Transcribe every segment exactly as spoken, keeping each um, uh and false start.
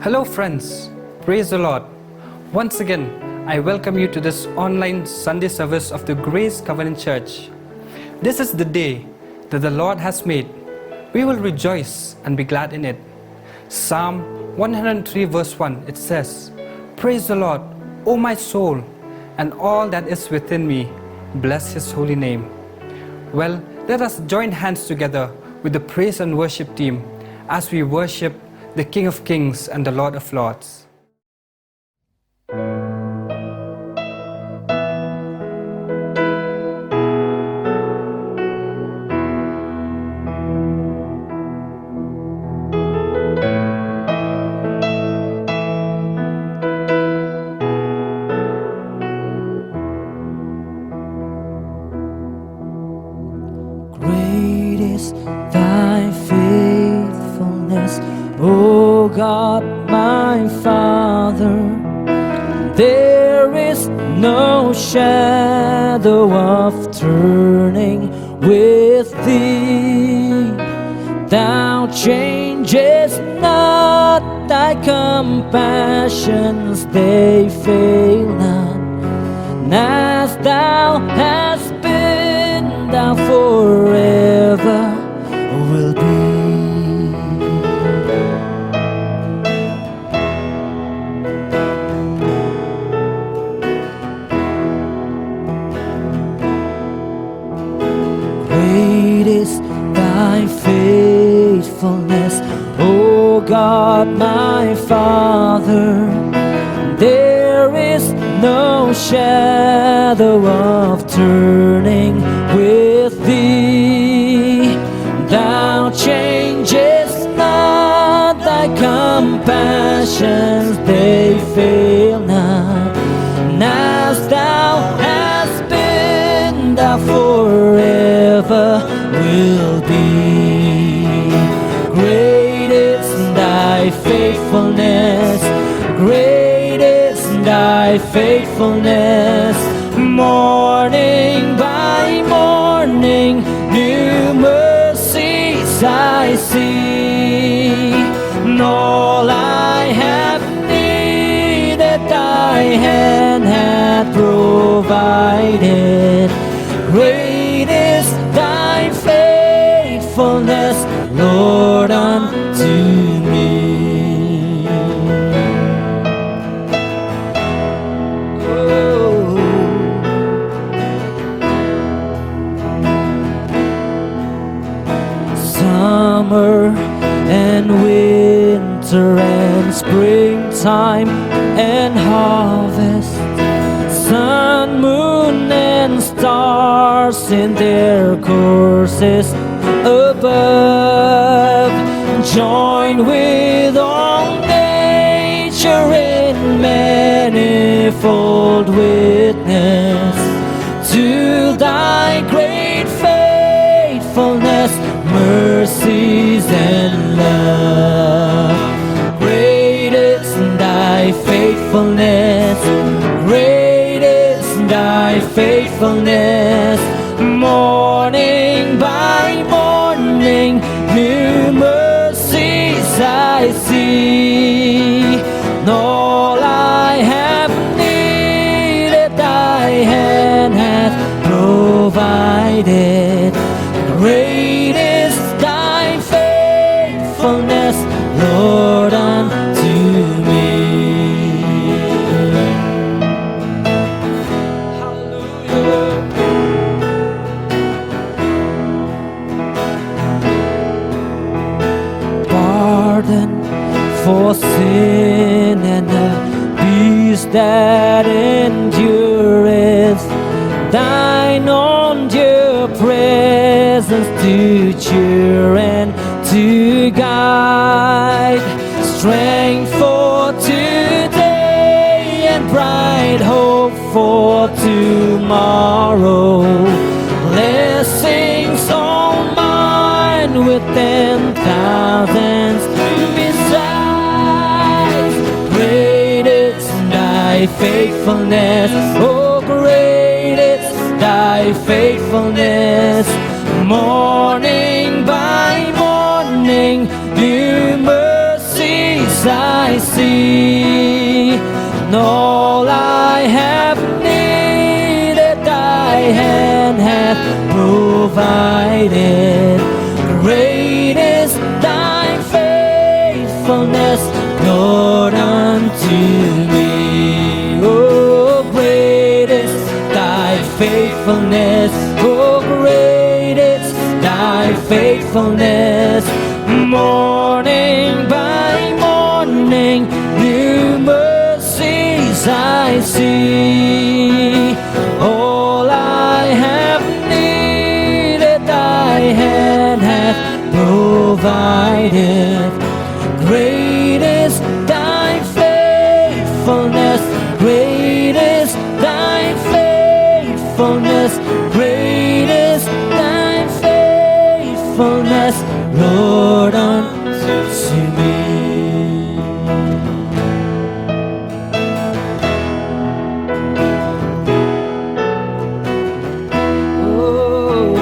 Hello, friends. Praise the Lord. Once again, I welcome you to this online Sunday service of the Grace Covenant Church. This is the day that the Lord has made. We will rejoice and be glad in it. Psalm one hundred three, verse one, it says, "Praise the Lord, O my soul, and all that is within me, bless his holy name." Well, let us join hands together with the praise and worship team as we worship the King of Kings and the Lord of Lords. Great is thy faithfulness, O God my Father. There is no shadow of turning with thee. Thou changest not, thy compassions, they fail not. And as thou hast been, thou forever will be. Great is thy faithfulness, O God my Father. There is no shadow of turning with thee. Thou changest not, thy compassions, they fail not. And as thou hast been, thou forever will be. Great is thy faithfulness, great is thy faithfulness. Morning by morning, new mercies I see. And all I have needed, thy hand hath provided. Great is thy faithfulness, Lord, unto me. Oh. Summer and winter and springtime and harvest, sun, moon, and stars in their courses above, join with all nature in manifold witness to thy great faithfulness, mercies, and love. Great is thy faithfulness, great is thy faithfulness. Morning by morning, new mercies I see. And all I have needed, thy hand hath provided. Great is thy faithfulness, Lord, unto me. Hallelujah. Pardon for sin and a peace that endureth. Thine own dear presence to cheer and to guide. Strength for today and bright hope for tomorrow. Blessings all mine with ten thousands besides. Great is thy faithfulness, oh, great is thy faithfulness. Morning by morning, new mercies I see, and all I have needed, thy hand hath provided. Great is thy faithfulness, Lord, unto me. Oh, great is thy faithfulness. Oh, great is thy faithfulness. Morning by morning, new mercies I see. All I have needed, thy hand hath provided. Great is thy faithfulness. Great is thy faithfulness. Great is thy faithfulness, Lord, unto me. Oh,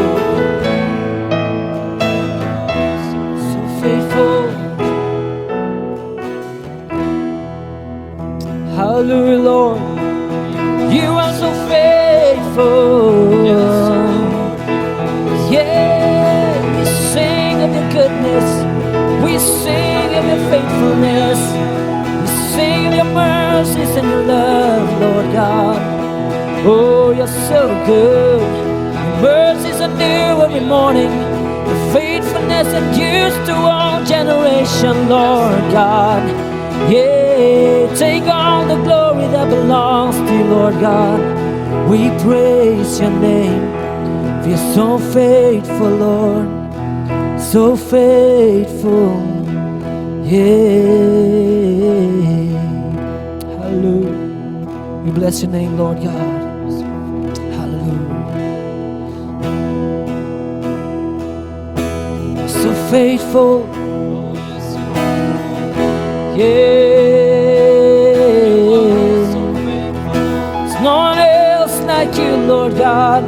so faithful. Hallelujah, Lord. You are so faithful. Yeah, we sing of your goodness. We sing of your faithfulness. We sing of your mercies and your love, Lord God. Oh, you're so good. Your mercies are new every morning. Your faithfulness endures to all generation, Lord God. Yeah, take all the glory that belongs to you, Lord God. We praise your name. For you're so faithful, Lord. So faithful. Yeah. Hallelujah. We bless your name, Lord God. Hallelujah. So faithful. Yeah. There's no one else like you, Lord God.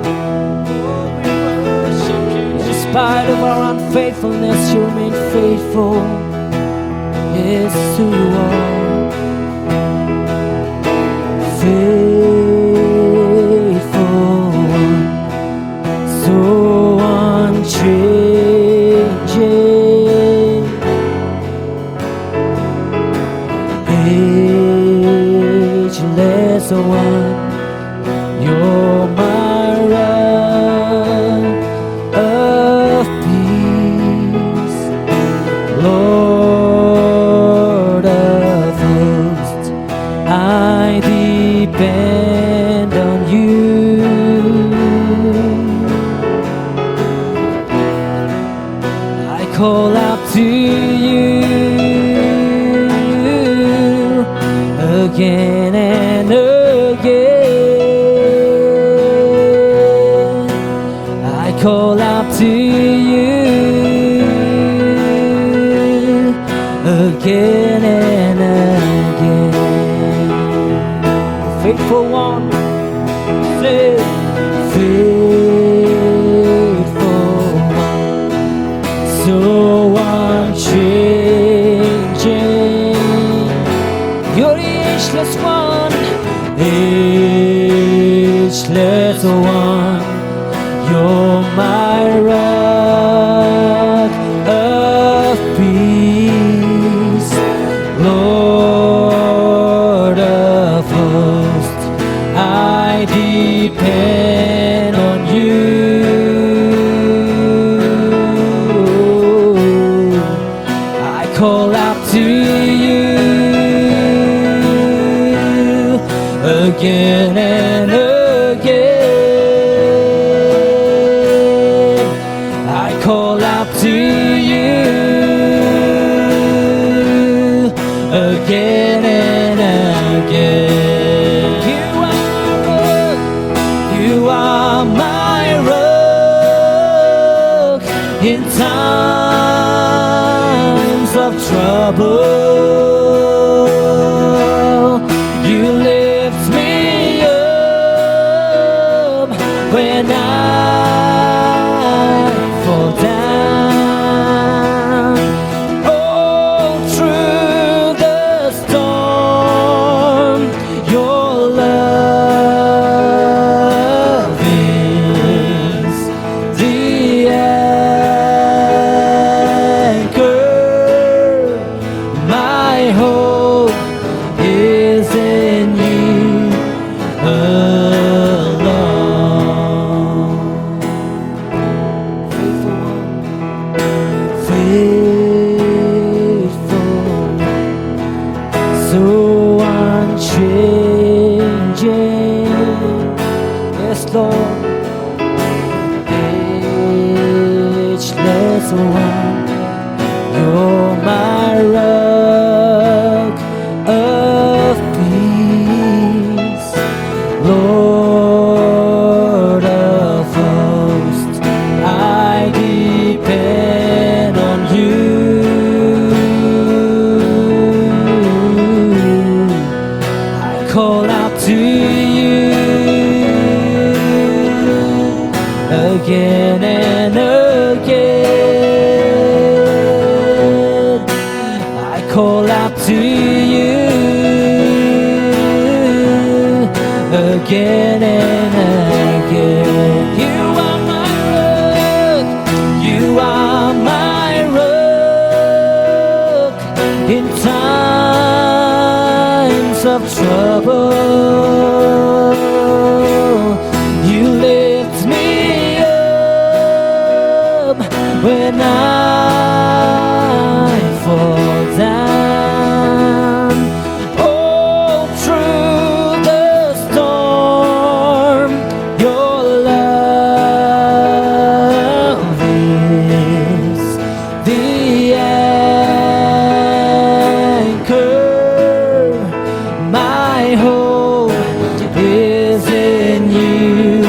In spite of our unfaithfulness, you remain faithful. Yes, who you are. Faithful, so unchanging, ageless one, you're my rock of peace, Lord of hosts. I depend on you. I call out to you again and again. I call out to you again and again. Faithful one, say, faithful one, so unchanging. You're the ageless one, ageless one. You're my rock of peace, Lord of hosts. I depend on you. I call out to you again and again. I call out to you again and again. You are, you are my rock in times of trouble. You lift me up when I fall down. Oh, through the You're my rock of peace, Lord of hosts. I depend on you. I call out to you again and again. I call out to you again and again. You are my rock. You are my rock in times of trouble. You lift me up when I fall down. Oh, through the storm, your love is the anchor. My hope is in you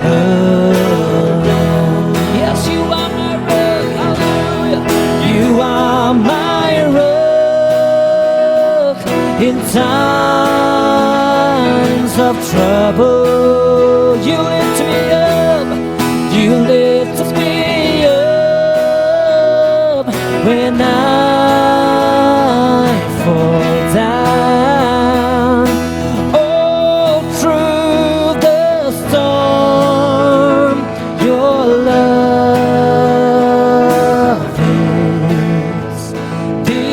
alone. Yes, you are my rock. Hallelujah. You are my rock in times of trouble. You lift me up. You lift me up when I fall down. Oh, through the storm, your love is the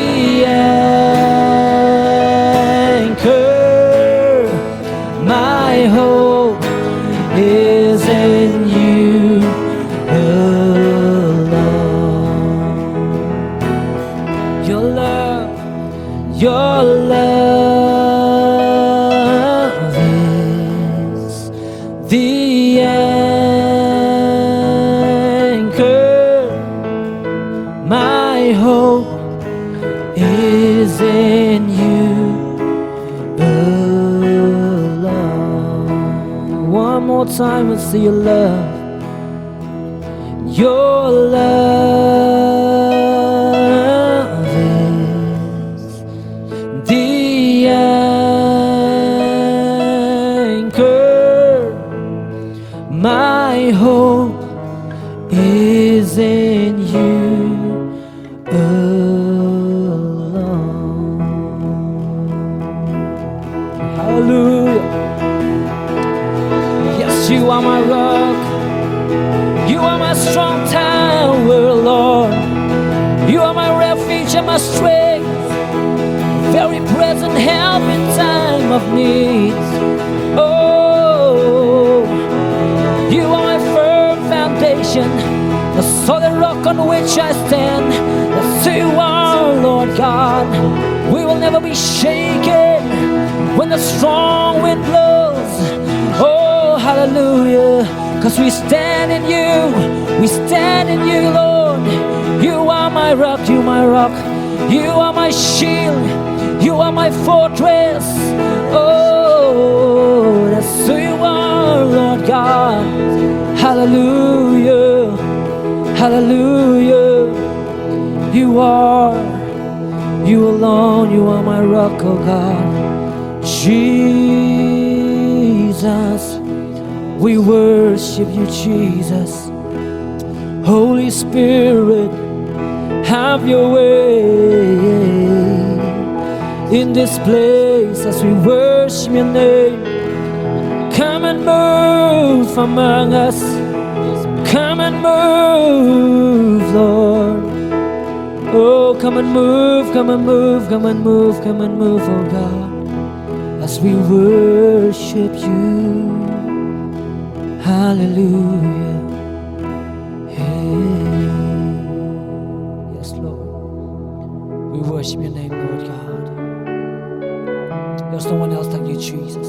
anchor. My hope is in you alone. Your love, your love is the anchor. My hope is in you alone. One more time, let's see your love. Your love is the anchor. My hope is in you alone. Hallelujah. Yes, you are my rock. You are my strong tower, Lord. You are my refuge and my strength. Very present help in time of need. Oh, you are my firm foundation, the solid rock on which I stand. That's who you are, Lord God. We will never be shaken when the strong wind blows. Oh, hallelujah. 'Cause we stand in you. We stand in you, Lord. You are my rock, you my rock. You are my shield. You are my fortress. Oh, that's who you are, Lord God. Hallelujah. Hallelujah. You are, you alone, you are my rock, oh God. Jesus, we worship you, Jesus. Holy Spirit, have your way in this place as we worship your name. Come and move among us. Come and move, Lord. Oh, come and move, come and move, come and move, come and move, oh God, as we worship you. Hallelujah. Hey. Yes, Lord. We worship your name, Lord God. There's no one else like you, Jesus.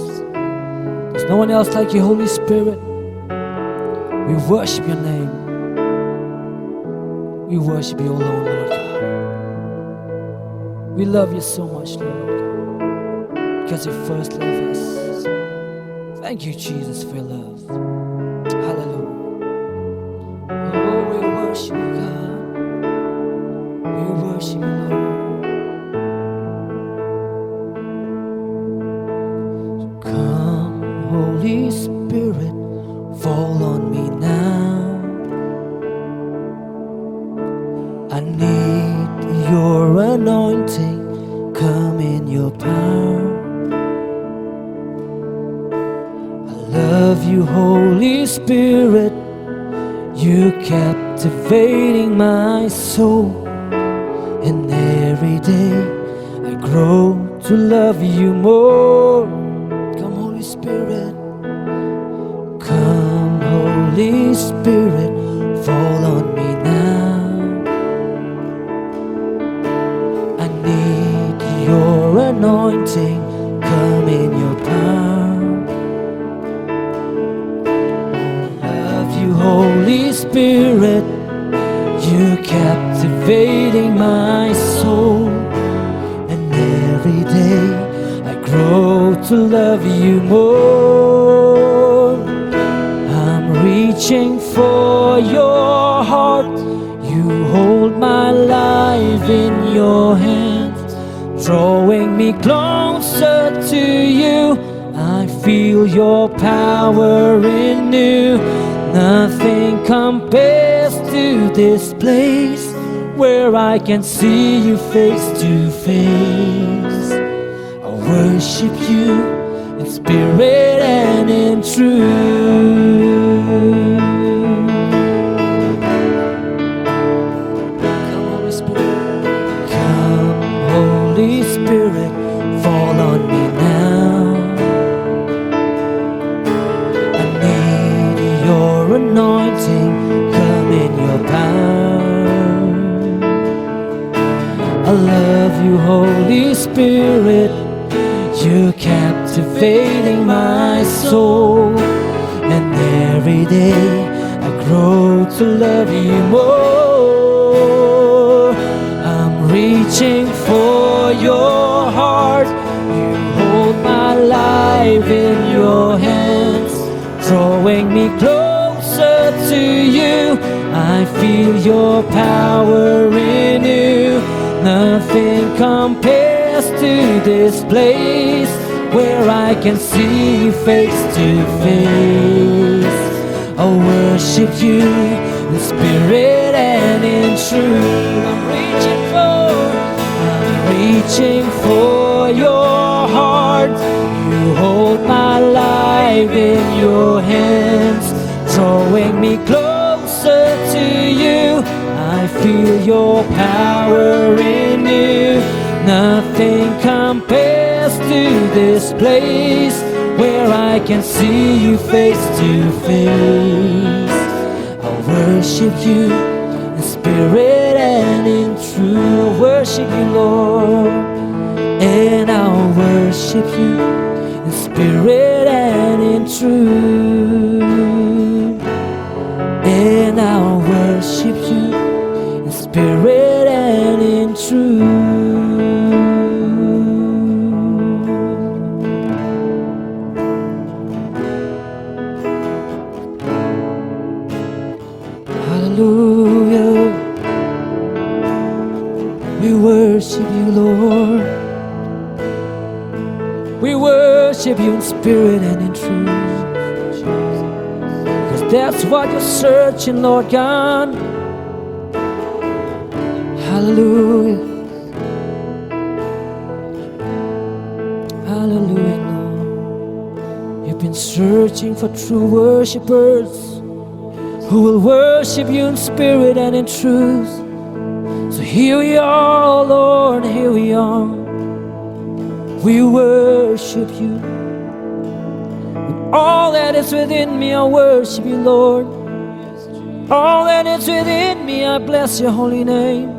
There's no one else like you, Holy Spirit. We worship your name. We worship you alone, Lord God. We love you so much, Lord God, because you first love us. Thank you, Jesus, for your love. Hallelujah. Oh, we worship you, God. We worship you, Lord. Come, Holy Spirit, fall on me now. I need your anointing, come in your power. I love you, Holy Spirit, you captivating my soul. And every day I grow to love you more. Come, Holy Spirit. Come, Holy Spirit, fall on me now. I need your anointing, come in your power. Love you, Holy Spirit, you captivating my soul. And every day I grow to love you more. I'm reaching for your heart. You hold my life in your hands, drawing me closer to you. I feel your power renew. Nothing compares to this place where I can see you face to face. I worship you in spirit and in truth. Come, Holy Spirit. Come, Holy Spirit, fall on me now. I need your anointing, come in your power. I love you, Holy Spirit. You're captivating my soul. And every day I grow to love you more. I'm reaching for your heart. You hold my life in your hands, drawing me closer to you. I feel your power renew. Nothing compares to this place where I can see you face to face. I worship you in spirit and in truth. I'm reaching for, I'm reaching for your heart. You hold my life in your hands, drawing me closer to you. I feel your power renew. Nothing compares to this place where I can see you face to face. I worship you in spirit and in truth. I worship you, Lord, and I worship you in spirit and in truth. And I worship you in spirit and in truth. Hallelujah. We worship you, Lord. We worship you in spirit and in truth. 'Cause that's what you're searching, Lord God. Hallelujah. Hallelujah, Lord. You've been searching for true worshipers who will worship you in spirit and in truth. So here we are, Lord, here we are. We worship you. With all that is within me, I worship you, Lord. All that is within me, I bless your holy name.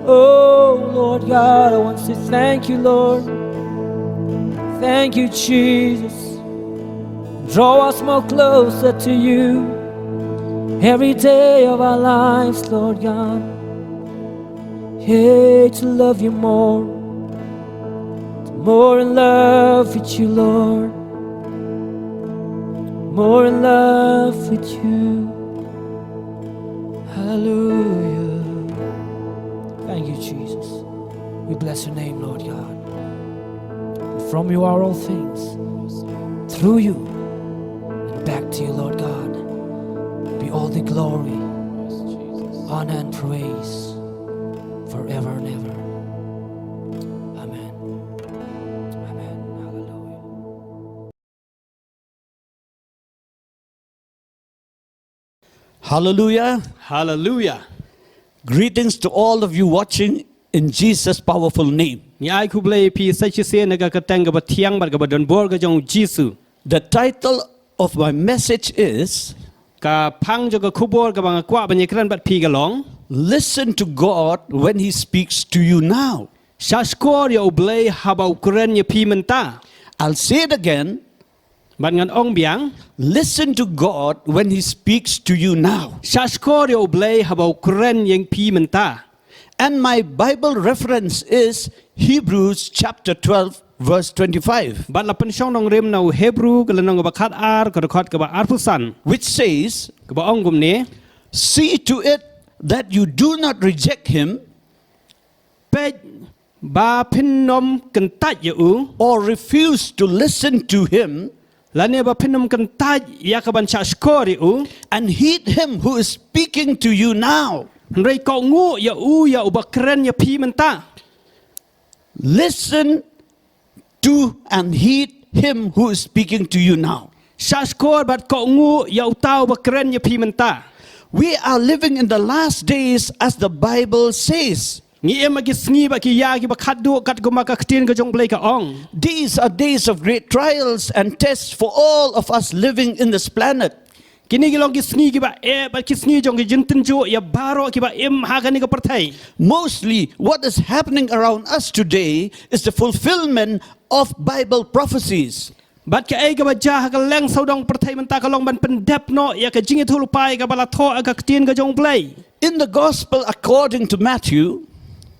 Oh, Lord God, I want to say thank you, Lord. Thank you, Jesus. Draw us more closer to you. Every day of our lives, Lord God. Hey, to love you more. More in love with you, Lord. More in love with you. Hallelujah. Thank you, Jesus. We bless your name, Lord God. From you are all things. Through you and back to you, Lord God, be all the glory, honor, and praise forever and ever. Amen. Amen. Hallelujah. Hallelujah. Hallelujah. Greetings to all of you watching in Jesus' powerful name. Ngi ai khublei phi sa shisien na ka kyrteng kaba thiang bad kaba donbor ka jong Jisu. The title of my message is, ka phang jong ka khubor kaba nga kwah ban ïakren bad phi ka long, Listen to God when He speaks to you now. Shahshkor ïa U Blei haba u kren ïa phi mynta. I'll say it again. Bad ngan ong biang. Listen to God when He speaks to you now. Shahshkor ïa U Blei haba u kren ïa phi mynta. And my Bible reference is Hebrews chapter twelve, verse twenty-five. Bad la pynshong nongrim na u Hebru ka lynnong kaba khatar, ka dkhot kaba arphew san. Which says, kaba ong kumne. See to it that you do not reject him. Peit ba phin ym kyntait ïa u. Or refuse to listen to him. Lane ba phin ym kyntait ïa ka ban shahshkor ïa u. And heed him who is speaking to you now. Hynrei kohnguh ïa u, ïa uba kren ïa phi mynta. Listen to and heed him who is speaking to you now. Shahshkor bad kohnguh ïa uta uba kren ïa phi mynta. We are living in the last days, as the Bible says. Ngi im ha ki sngi bad ki ïa kiba khatduh, katkum ba ka ktien ka jong U Blei ka ong. These are days of great trials and tests for all of us living in this planet. Kine ki long ki sngi kiba eh bad ki sngi jong ki jingtynjuh ïa baroh kiba im ha kane ka pyrthei. Mostly, what is happening around us today is the fulfillment of Bible prophecies. Bad kaei kaba jia ha ka leng sawdong pyrthei mynta ka long ban pyndep noh ïa ka jingïathuhlypa ïa kaba la thoh ha ka ktien ka jong U Blei. In the Gospel according to Matthew,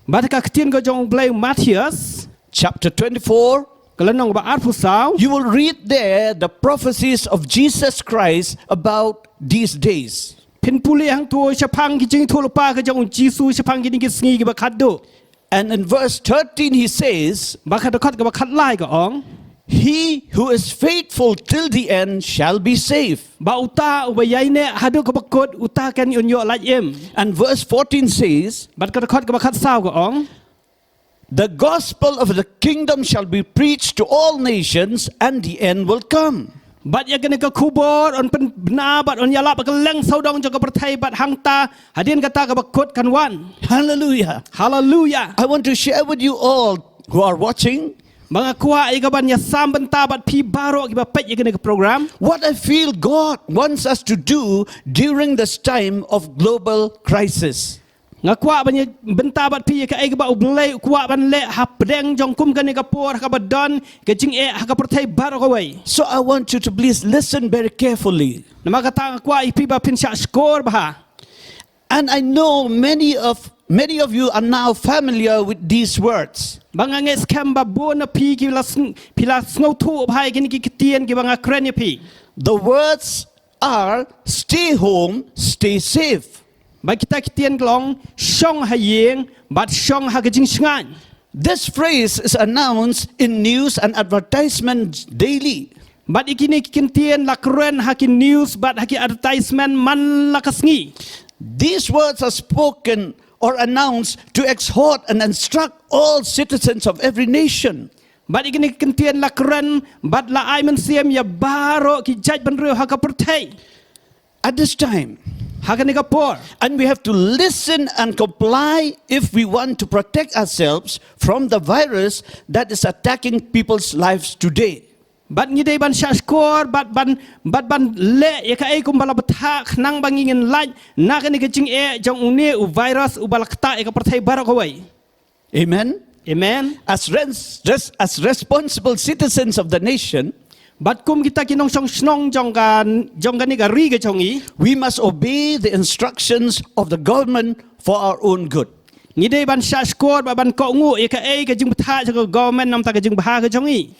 bad ha ka ktien ka jong U Blei Mathaios, chapter twenty-four, ka lynnong ba arphew saw, you will read there the prophecies of Jesus Christ about these days. Phin pule hangto shaphang ki jingïathuhlypa ka jong U Jisu shaphang kine ki sngi kiba khatduh. And in verse thirteen he says, bad ha ka dkhot kaba khatlai ka ong, he who is faithful till the end shall be saved. Ba uta uba ïaineh haduh kaba kut, uta kan un ïoh lait im. And verse fourteen says, bad ha ka dkhot kaba khatsaw ka ong, the gospel of the kingdom shall be preached to all nations, and the end will come. Bad ïa kane ka khubor yn pynbna bad yn ïalap ha ka leng sawdong jong ka pyrthei, bad hangta hadien kata kaba kut kan wan. Hallelujah. Hallelujah. I want to share with you all who are watching. Ba nga kwah ïa ka ban ïasam bynta bad phi baroh kiba peit ïa kane ka program. What I feel God wants us to do during this time of global crisis. Nga kwah ban ïa bynta bad phi ïa kaei kaba U Blei u kwah ban leh hapdeng jong kum kane ka por ha kaba don ka jingeh ha ka pyrthei baroh kawei. So I want you to please listen very carefully. Namar kata nga kwah ïa phi ba phin shahshkor bha. And I know many of, many of you are now familiar with these words. Ba nga ngeit skhem ba bun na phi ki la sng-, phi la sngewthuh bha ïa kine ki ktien kiba nga kren ïa phi. The words are, stay home, stay safe. Bad kita ki ktien ka long, shong ha ïing bad shong ha ka jingshngaiñ. This phrase is announced in news and advertisements daily. Bad ïa kine ki ktien la kren ha ki news bad ha ki advertisement man la ka sngi. These words are spoken or announced to exhort and instruct all citizens of every nation. Bad ïa kine ki ktien la kren bad la ai mynsiem ïa baroh ki jaitbynriew ha ka pyrthei. At this time. Ha kane ka por. And we have to listen and comply if we want to protect ourselves from the virus that is attacking people's lives today. Bad ngi dei ban shahshkor bad ban, bad ban leh ïa kaei kumba la bthah khnang ba ngin lait na kane ka jingeh jong une u virus uba la ktah ïa ka pyrthei baroh kawei. Amen. Amen. As res-, res-, as responsible citizens of the nation, Bad kum kita ki nongshong shnong jong ka, jong kane ka ri ka jong ngi, we must obey the instructions of the government for our own good. Ngi dei ban shah shkor bad ban kohnguh ïa kaei ka jingbthah jong ka government namar ka jingbha ka jong ngi.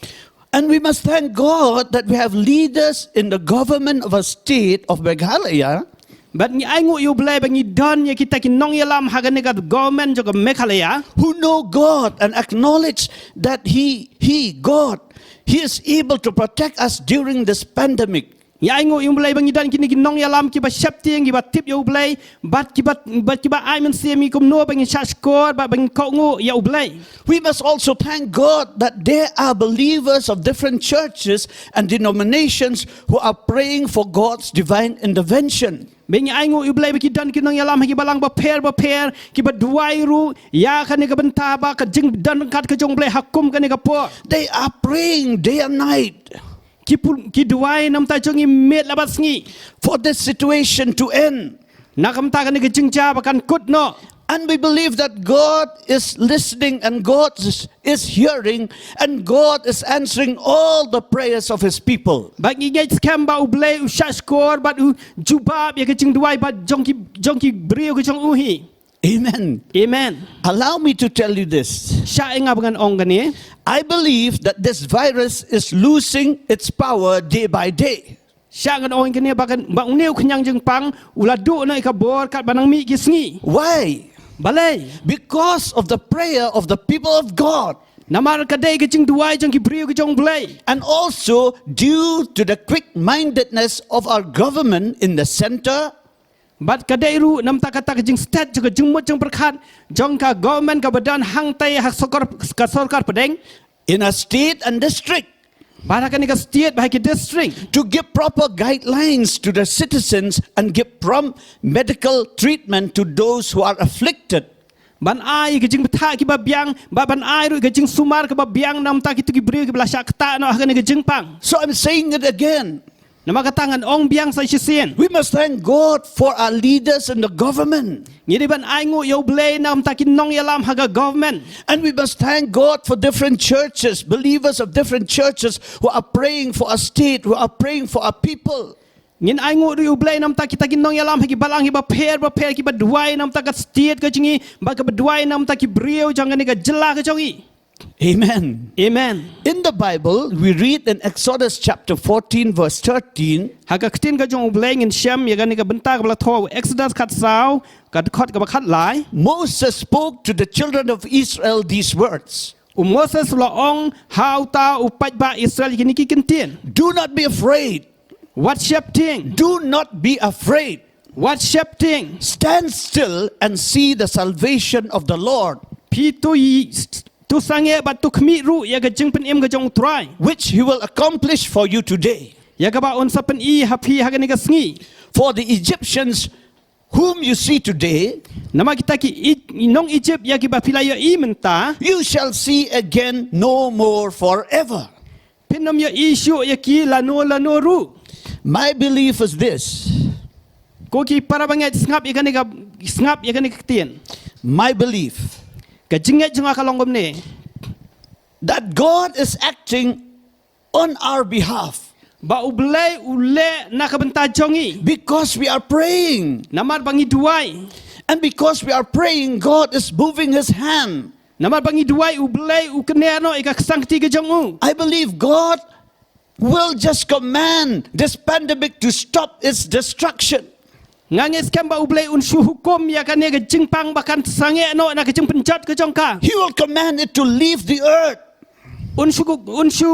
And we must thank God that we have leaders in the government of our state of Meghalaya Bad ngi ainguh ïa U Blei ba ngi don ïa kita ki nongïalam ha kane ka government jong ka Meghalaya who know God and acknowledge that He, He, God, He is able to protect us during this pandemic. Ngi ainguh ïa U Blei ba ngi don kine ki nongïalam kiba sheptieng, kiba tip ïa U Blei bad kiba, bad kiba ai mynsiem ïa ngi kumno ba ngin shah shkor bad ba ngin kohnguh ïa U Blei. We must also thank God that there are believers of different churches and denominations who are praying for God's divine intervention. Bad ngi ainguh ïa U Blei ba ki don ki nongïalam ha ki balang bapher bapher kiba duwai ruh ïa kane ka bynta ba ka jingdon ryngkat ka jong U Blei ha kum kane ka por. They are praying day and night Ki pul-, ki duwai namar ka jong ngi miet la bad sngi for this situation to end. Na ka bynta kane ka jingjia ba kan kut noh. And we believe that God is listening and God is, is hearing and God is answering all the prayers of His people. Bad ngi ngeit skhem ba U Blei u shah shkor bad u jubab ïa ka jingduwai bad jong ki, jong ki briew ka jong u hi. Amen. Amen. Allow me to tell you this. Shah ïa nga ba ngan ong kane. I believe that this virus is losing its power day by day. Shah ngan ong kane ba kan, ba une u khñiang jingpang u la duh noh ïa ka bor katba nang mih ki sngi. Why? Balei? Because of the prayer of the people of God. Namar ka dei ka jingduwai jong ki briew ka jong U Blei. And also due to the quick-mindedness of our government in the center. Bad ka dei ruh namar kata ka jingstet jong ka jingmut jingpyrkhat jong ka government kaba don hangtai ha sorkar, ka sorkar pdeng. In a state and district. Bad ha kane ka state bad ha ki district. To give proper guidelines to the citizens and give prompt medical treatment to those who are afflicted. Ban ai ka jingbthah kiba biang, bad ban ai ruh ka jingsumar kaba biang namar kito ki briew kiba la shah ktah noh ha kane ka jingpang. So I'm saying it again. Namar kata ngan ong biang sa shisien. We must thank God for our leaders in the government. Ngi dei ban ainguh ïa U Blei namar ki nongïalam ha ka government. And we must thank God for different churches, believers of different churches who are praying for our state, who are praying for our people. Ngin ainguh ruh ïa U Blei namar kita ki nongïalam ha ki balang kiba pher bapher kiba duwai namar ka state ka jong ngi bad kiba duwai namar ki briew jong kane ka jylla ka jong ngi. Amen. Amen. In the Bible, we read in Exodus chapter fourteen, verse thirteen. Ha ka ktien ka jong U Blei ngin shem ïa kane ka bynta kaba la thoh Exodus khatsaw, ka dkhot kaba khatlai. Moses spoke to the children of Israel these words. U Moses u la ong ha uta u paidbah Israel kine ki kyntien. Do not be afraid. Wat sheptieng. Do not be afraid. Wat sheptieng. Stand still and see the salvation of the Lord. Phi to i, to sangeh bad to khmih ruh ïa ka jingpynim ka jong U Trai. Which he will accomplish for you today. Ïa kaba un sa pyni ha phi ha kane ka sngi. For the Egyptians whom you see today, namar kita ki i, i nong Egypt ïa kiba phi la ïohi mynta, you shall see again no more forever. Phin ym ïohi shuh ïa ki lano lano ruh. My belief is this. Ko ki para bangeit sngap ïa kane ka, sngap ïa kane ka ktien. My belief. Ka jingngeit jong nga ka long kumne. That God is acting on our behalf. Ba U Blei u leh na ka bynta jong ngi. Because we are praying. Namar ba ngi duwai. And because we are praying, God is moving his hand. Namar ba ngi duwai U Blei u kner noh ïa ka ksangkti ka jong u. I believe God will just command this pandemic to stop its destruction. Nga ngeit skhem ba U Blei un shu hukum ïa kane ka jingpang ba kan sangeh noh na ka jingpynjot ka jong ka. He will command it to leave the earth. Un shu, un shu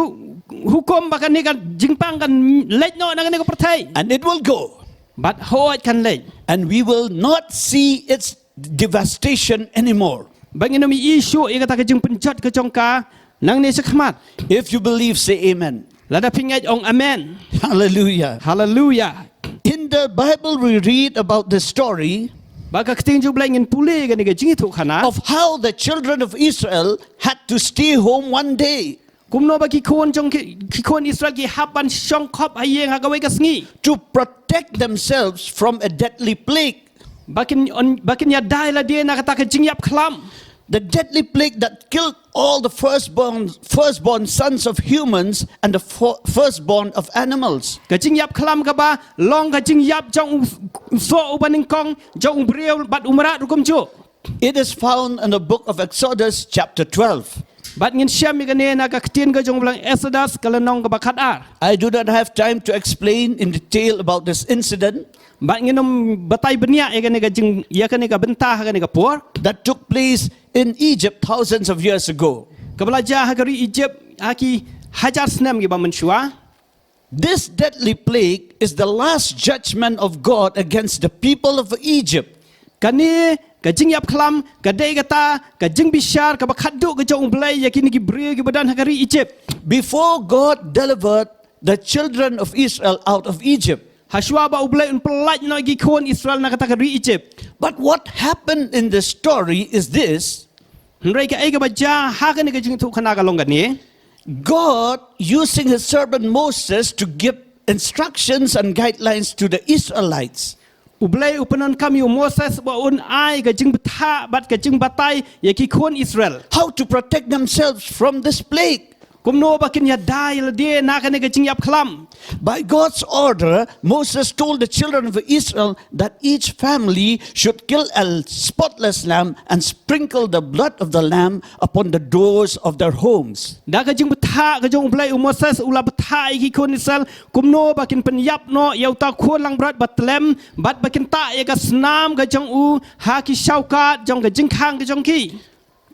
hukum ba kane ka jingpang kan leit noh na kane ka pyrthei. And it will go. Bad hooid kan leit. And we will not see its devastation anymore. Ba ngin ym ïohi shuh ïa kata ka jingpynjot ka jong ka nangne shakhmat. If you believe, say amen. Lada phi ngeit ong amen. Hallelujah. Hallelujah. In the Bible we read about the story. Ba ka ktien jong U Blei ngin pule kane ka jingïathuhkhana. Of how the children of Israel had to stay home one day. Kumno ba ki khun jong ki, ki khun Israel ki hap ban shong khop ha ïing ha kawei ka sngi. To protect themselves from a deadly plague. Ba kin, ba kin ïada ïa lade na kata ka jingïap khlam. The deadly plague that killed all the firstborn, firstborn sons of humans and the fir- firstborn of animals. Ka jingïap khlam kaba long ka jingïap jong u soh uba nyngkong, jong u briew bad u mrad ruh kumjuh. It is found in the book of Exodus, chapter twelve. Bad ngin shem ïa kane na ka ktien ka jong u Blei Exodus ka lynnong kaba khatar. I do not have time to explain in detail about this incident. Bad ngin ym batai bniah ïa kane ka jing, ïa kane ka bynta ha kane ka por. That took place in Egypt thousands of years ago. Kaba la jia ha ka ri Egypt ha ki hajar snem kiba mynshuwa. This deadly plague is the last judgment of God against the people of Egypt. Kane ka jingïap khlam ka dei kata ka jingbishar kaba khatduh ka jong u Blei ïa kine ki briew kiba don ha ka ri Egypt. Before God delivered the children of Israel out of Egypt. Hashwa ba u Blei un pyllait noh ïa ki khun Israel na kata ka ri Egypt. But what happened in the story is this. Hynrei kaei kaba jia ha kane ka jingïathuhkhana ka long kane. God using his servant Moses to give instructions and guidelines to the Israelites. U Blei u pyndonkam ïa u Moses ba un ai ka jingbthah bad ka jingbatai ïa ki khun Israel. How to protect themselves from this plague. Kumno ba kin ïada ïa lade na kane ka jingïap khlam. By God's order, Moses told the children of Israel that each family should kill a spotless lamb and sprinkle the blood of the lamb upon the doors of their homes. Da ka jingbthah ka jong u Blei, u Moses u la bthah ïa ki khun Israel kumno ba kin pynïap noh ïa uta u khun langbrot ba tlem bad ba kin tah ïa ka snam ka jong u ha ki shawkat jong ka jingkhang ka jong ki.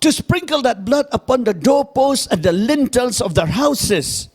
To sprinkle that blood upon the doorposts and the lintels of their houses.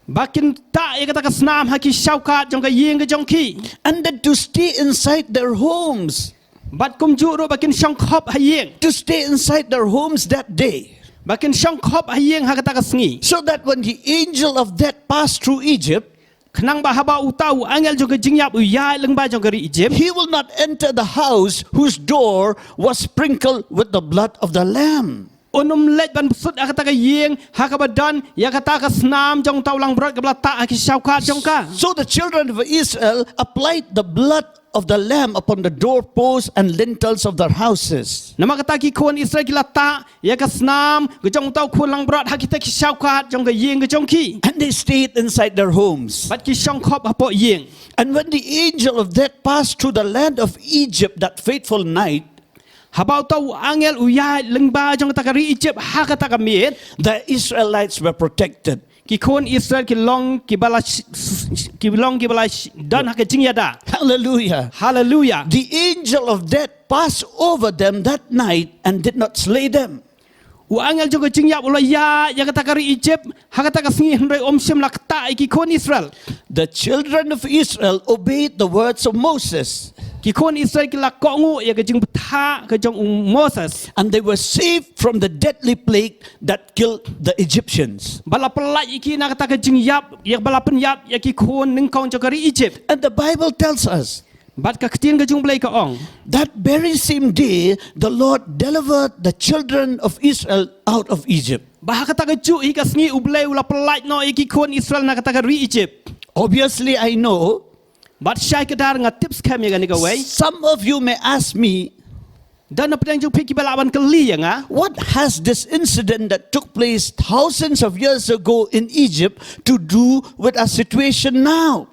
Ba kin tah ïa kata ka snam ha ki shawkat jong ka ïing ka jong ki. And then to stay inside their homes. Bad kumjuh ruh ba kin shong khop ha ïing. To stay inside their homes that day. Ba kin shong khop ha ïing ha kata ka sngi. So that when the angel of death passed through Egypt, khnang ba haba uta u angel jong ka jingïap u ïaid lyngba jong ka ri Egypt, he will not enter the house whose door was sprinkled with the blood of the lamb. Un ym leit ban sut ha kata ka ïing ha kaba don ïa kata ka snam jong uta u langbrot kaba la tah ha ki shawkat jong ka. So the children of Israel applied the blood of the lamb upon the doorposts and lintels of their houses. Namar kata ki khun Israel ki la tah ïa ka snam ka jong uta u khun langbrot ha kita ki shawkat jong ka ïing ka jong ki. And they stayed inside their homes. Bad ki shong khop hapoh ïing. And when the angel of death passed through the land of Egypt that fateful night, haba uta u angel u ïaid lyngba jong kata ka ri Egypt ha kata ka miet, the Israelites were protected. Ki khun Israel ki long kiba la sh-, sh-, ki long kiba la sh-, don ha ka jingïada. Hallelujah. Hallelujah. The angel of death passed over them that night and did not slay them. U angel jong ka jingïap u la ïaid ïa kata ka ri Egypt ha kata ka sngi hynrei um shym la ktah ïa ki khun Israel. The children of Israel obeyed the words of Moses. Ki khun Israel ki la kohnguh ïa ka jingbthah ka jong u Moses. And they were saved from the deadly plague that killed the Egyptians. Ba la pyllait ïa ki na kata ka jingïap, ïa ba la pynïap ïa ki khun nyngkong jong ka ri Egypt. And the Bible tells us, bad ka ktien ka jong u Blei ka ong, that very same day the Lord delivered the children of Israel out of Egypt. Ba ha kata kajuh hi ka sngi u Blei u la pyllait noh ïa ki khun Israel na kata ka ri Egypt. Obviously, I know. Bad shai kdar nga tip skhem ïa kane kawei. Some of you may ask me, don na pdeng jong phi kiba lah ban kylli ïa nga, what has this incident that took place thousands of years ago in Egypt to do with our situation now?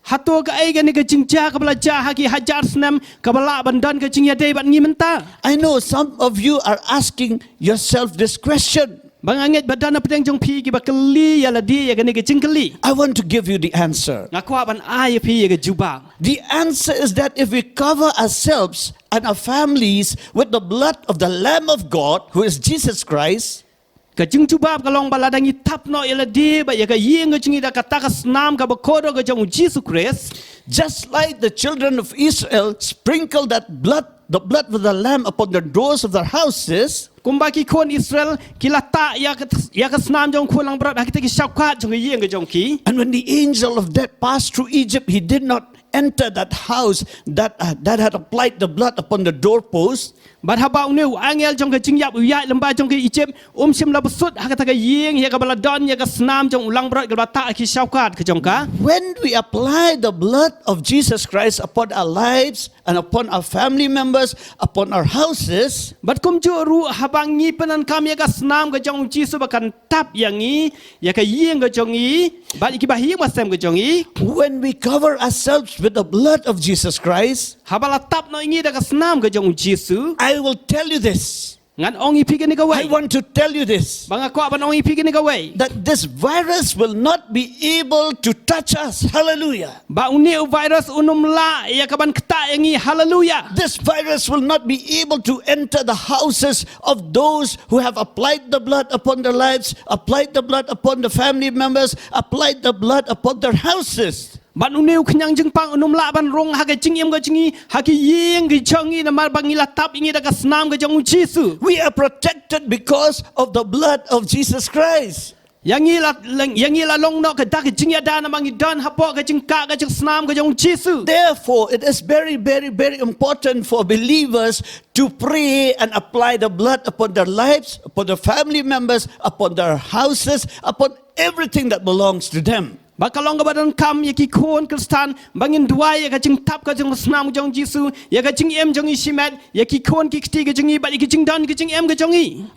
Hato kaei kane ka jingjia kaba la jia ha ki hajar snem kaba lah ban don ka jingïadei bad ngi mynta? I know some of you are asking yourself this question. Ba nga ngeit ba don na pdeng jong phi kiba kylli ïa lade ïa kane ka jingkylli. I want to give you the answer. Nga kwah ban ai ïa phi ïa ka jubab. The answer is that if we cover ourselves and our families with the blood of the Lamb of God, who is Jesus Christ, ka jingjubab ka long ba lada ngi thap noh ïa lade bad ïa ka ïing ka jong ngi da kata ka snam kaba kordor ka jong u Jisu Khrist, just like the children of Israel sprinkled that blood, the blood of the Lamb upon the doors of their houses, kumba ki khun Israel ki la tah ïa ka, ïa ka snam jong u khun langbrot ha kita ki shawkat jong ka ïing ka jong ki. And when the angel of death passed through Egypt, he did not enter that house that, uh, that had applied the blood upon the doorpost. Bad haba une u angel jong ka jingïap u ïaid lyngba jong ka Egypt, um shym la bsut ha kata ka ïing ïa kaba la don ïa ka snam jong u langbrot kaba la tah ha ki shawkat ka jong ka. When we apply the blood of Jesus Christ upon our lives and upon our family members, upon our houses, bad kumjuh ruh haba ngi pyndonkam ïa ka snam ka jong u Jisu ba kan tap ïa ngi, ïa ka ïing ka jong ngi, bad ïa ki bahaïing bahasem ka jong ngi. When we cover ourselves with the blood of Jesus Christ, haba la tap noh ïa ngi da ka snam ka jong u Jisu. I will tell you this. Ngan ong ïa phi kane kawei. I want to tell you this. Ba nga kwah ban ong ïa phi kane kawei. That this virus will not be able to touch us. Hallelujah. Ba une u virus un ym lah ïa ka ban ktah ïa ngi. Haleluya. This virus will not be able to enter the houses of those who have applied the blood upon their lives, applied the blood upon the family members, applied the blood upon their houses. Bad une u khñiang jingpang un ym lah ban rung ha ka jingim ka jong ngi, ha ki ïing ki jong ngi, namar ba ngi la tap ïa ngi da ka snam ka jong u Jisu. We are protected because of the blood of Jesus Christ. Ïa ngi la, ïa ngi la long noh ka da ka jingïada namar ngi don hapoh ka jingkah ka jingsnam ka jong u Jisu. Therefore, it is very, very, very important for believers to pray and apply the blood upon their lives, upon their family members, upon their houses, upon everything that belongs to them. Ba ka long kaba donkam ïa ki khun Khristan ba ngin duwai ïa ka jingtap ka jingsnam ka jong u Jisu, ïa ka jingim jong ngi shimet, ïa ki khun ki kti ka jong ngi, bad ïa ki jingdon ki jingem ka jong ngi.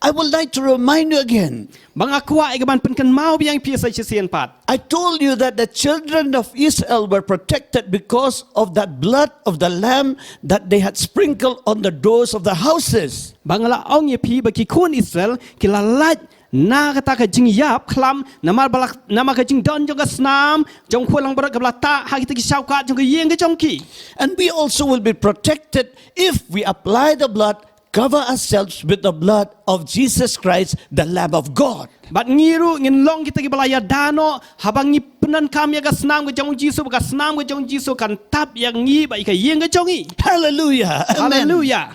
I would like to remind you again. Ba nga kwah ïa ka ban pynkynmaw biang ïa phi sa shisien pat. I told you that the children of Israel were protected because of that blood of the lamb that they had sprinkled on the doors of the houses. Ba nga la ong ïa phi ba ki khun Israel ki la lait na kata ka jingïap khlam namar ba la, namar ka jingdon jong ka snam jong u khun langbrot kaba la tah ha kita ki shawkat jong ka ïing ka jong ki. And we also will be protected if we apply the blood, cover ourselves with the blood of Jesus Christ, the Lamb of God. Bad ngi ruh ngin long kita kiba la ïada noh haba ngi pyndonkam ïa ka snam ka jong u Jisu, ba ka snam ka jong u Jisu kan tap ïa ngi bad ïa ka ïing ka jong ngi. Hallelujah. Amen. Hallelujah.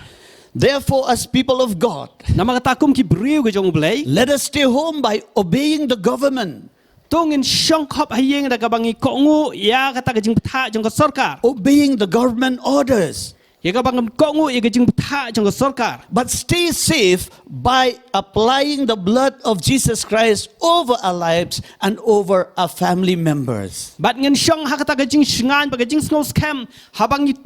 Therefore, as people of God, namar kata kum ki briew ka jong U Blei, let us stay home by obeying the government. To ngin shong khop ha ïing da kaba ngi kohnguh ïa kata ka jingbthah jong ka sorkar. Obeying the government orders. Ïa kaba ngi kohnguh ïa ka jingbthah jong ka sorkar. But stay safe by applying the blood of Jesus Christ over our lives and over our family members. Bad ngin shong ha kata ka jingshngaiñ bad ka jingsngewskhem haba ngi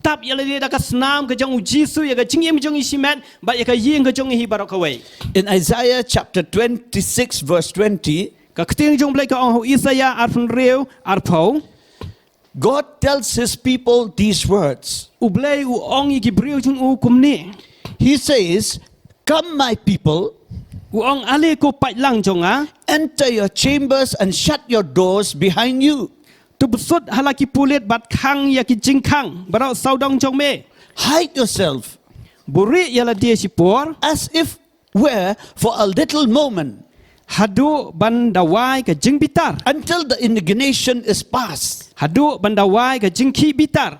tap ïa lade da ka snam ka jong u Jisu ïa ka jingim jong ngi shimet bad ïa ka ïing ka jong ngi hi baroh kawei. In Isaiah chapter twenty-six, verse twenty, ka ktien jong U Blei ka ong ha u Isaïah arphew hynriew arphew. God tells his people these words. U Blei u ong ïa ki briew jong u kumne. He says, "Come, my people." U ong, "Ale ko paidlang jong nga." "Enter your chambers and shut your doors behind you." To bsut ha la ki pulit bad khang ïa ki jingkhang baroh sawdong jong me. "Hide yourself." Buhrieh ïa lade shipor. "As if were for a little moment." Haduh ban dawai ka jingbitar. "Until the indignation is past." Haduh ban dawai ka jingkhih bitar.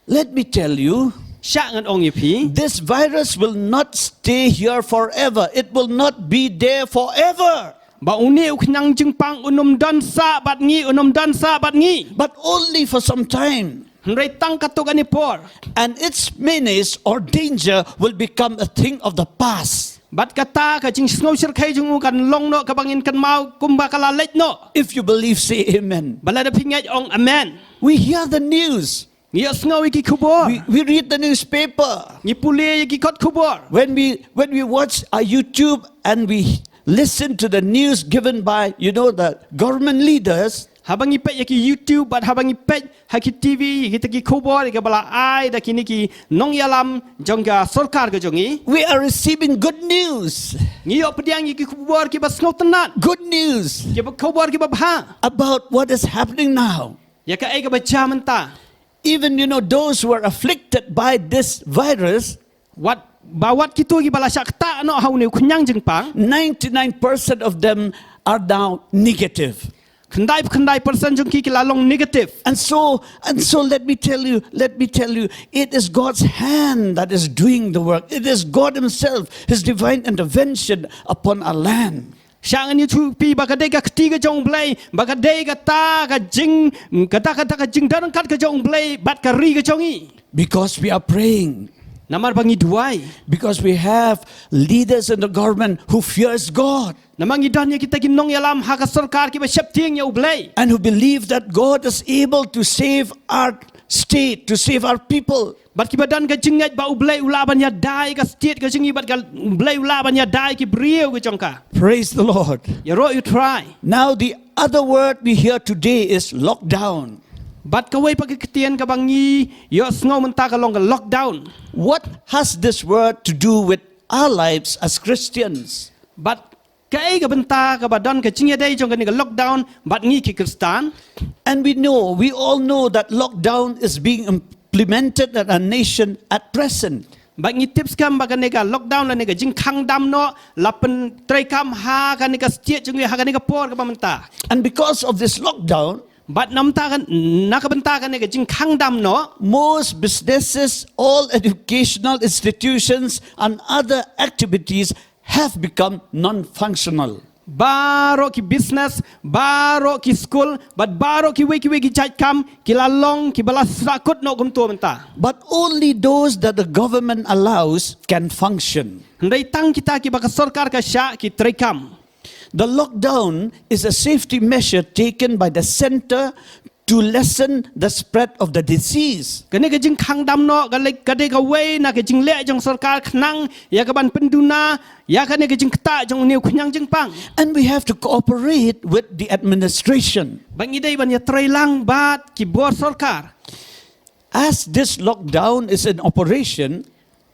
Let me tell you. Shah ngan ong ïa phi. This virus will not stay here forever. It will not be there forever. Ba une u khñiang jingpang un ym don sah bad ngi, un ym don sah bad ngi. But only for some time. Hynrei tang katto katne por. And its menace or danger will become a thing of the past. Bad kata ka jingsngew shyrkhei jong u kan long noh kaba ngin kynmaw kumba ka la leit noh. If you believe, say amen. Ba lada phi ngeit ong amen. We hear the news. Ngi ïohsngew ïa ki khubor. We, we read the newspaper. Ngi pule ïa ki kot khubor. When we, when we watch our YouTube and we listen to the news given by, you know, the government leaders, haba ngi peit ïa ki YouTube bad haba ngi peit ha ki T V ïa kita ki khubor ïa kiba la ai da kine ki nongïalam jong ka sorkar ka jong ngi, we are receiving good news. Ngi ïoh pdiang ïa ki khubor kiba sngewtynnat. Good news. Kiba khubor kiba bha. About what is happening now. Ïa kaei kaba jia mynta. Even, you know, those who are afflicted by this virus, wat, ba wat kito kiba la shah ktah noh ha une u khñiang jingpang, ninety-nine percent of them are now negative. Khyndai, khyndai percent jong ki ki la long negative. And so, and so let me tell you, let me tell you, it is God's hand that is doing the work. It is God himself, his divine intervention upon our land. Sha ngan ïathuh phi ba ka dei ka kti ka jong U Blei, ba ka dei kata ka jing, kata, kata ka jingdon ryngkat ka jong U Blei bad ka ri ka jong ngi. Because we are praying. Namar ba ngi duwai. Because we have leaders in the government who fears God. Namar ngi don ïa kita ki nongïalam ha ka sorkar kiba sheptieng ïa U Blei. And who believe that God is able to save our state, to save our people. Bad kiba don ka jingngeit ba U Blei u lah ban ïada ïa ka state ka jong ngi bad ka U Blei u lah ban ïada ïa ki briew ka jong ka. Praise the Lord. Ïaroh ïa U Trai. Now the other word we hear today is lockdown. Bad kawei pat ka ktien kaba ngi ïohsngew mynta ka long ka lockdown. What has this word to do with our lives as Christians? Bad kaei ka bynta kaba don ka jingïadei jong kane ka lockdown bad ngi ki Khristan? And we know, we all know that lockdown is being implemented in our nation at present. Bad ngi tip skhem ba kane ka lockdown lane ka jingkhang dam noh la pyntreikam ha kane ka state jong ngi ha kane ka por kaba mynta. And because of this lockdown, bad namar ka, na ka bynta kane ka jingkhang dam noh, most businesses, all educational institutions and other activities have become non-functional. Baroh ki business, baroh ki school, bad baroh kiwei kiwei ki jait kam ki la long kiba la sahkut noh kumto mynta. But only those that the government allows can function. Hynrei tang kita kiba ka sorkar ka shah ki treikam. The lockdown is a safety measure taken by the center to lessen the spread of the disease. Kane ka jingkhang dam noh ka lei, ka dei kawei na ka jingleh jong sorkar khnang ïa kaban pynduna ïa kane ka jingktah jong une u khñiang jingpang. And we have to cooperate with the administration. Bad ngi dei ban ïatreilang bad ki bor sorkar. As this lockdown is in operation,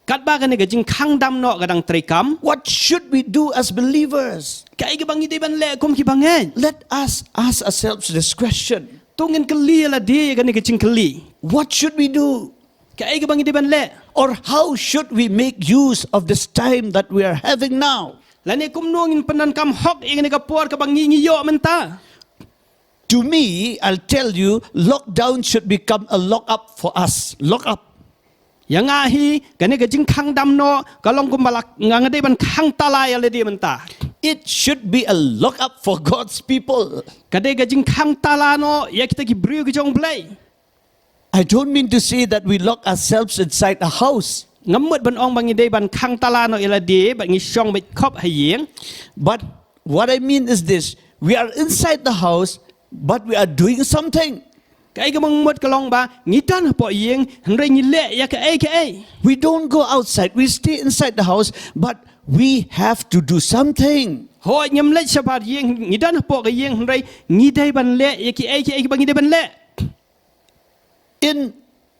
katba kane ka jingkhang dam noh ka dang treikam, what should we do as believers? Kaei kaba ngi dei ban leh kum ki bangeit? Let us ask ourselves this question. To ngin kylli ïa lade kane ka jingkylli. What should we do? Kaei kaba ngi dei ban leh? Or how should we make use of this time that we are having now? Lane kumno ngin pyndonkam hok ïa kane ka por kaba ngi ngi ïoh mynta? To me, I'll tell you, lockdown should become a lock up for us. Lock up. Ïa nga hi, kane ka jingkhang dam noh ka long kumba la nga nga dei ban khang tala ïa lade mynta. It should be a lock up for God's people. Ka dei ka jingkhang tala noh ïa kita ki briew ki jong U Blei. I don't mean to say that we lock ourselves inside a house. Ngam mut ban ong ba ngi dei ban khang tala noh ïa lade bad ngi shong beit khop ha ïing. But what I mean is this, we are inside the house, but we are doing something. Kaei kaba nga mut ka long ba ngi don hapoh ïing hynrei ngi leh ïa kaei kaei. We don't go outside, we stay inside the house, but we have to do something. Hooid, ngim leit shabar ïing, ngi don hapoh ka ïing hynrei ngi dei ban leh ïa kiei kiei kiba ngi dei ban leh. In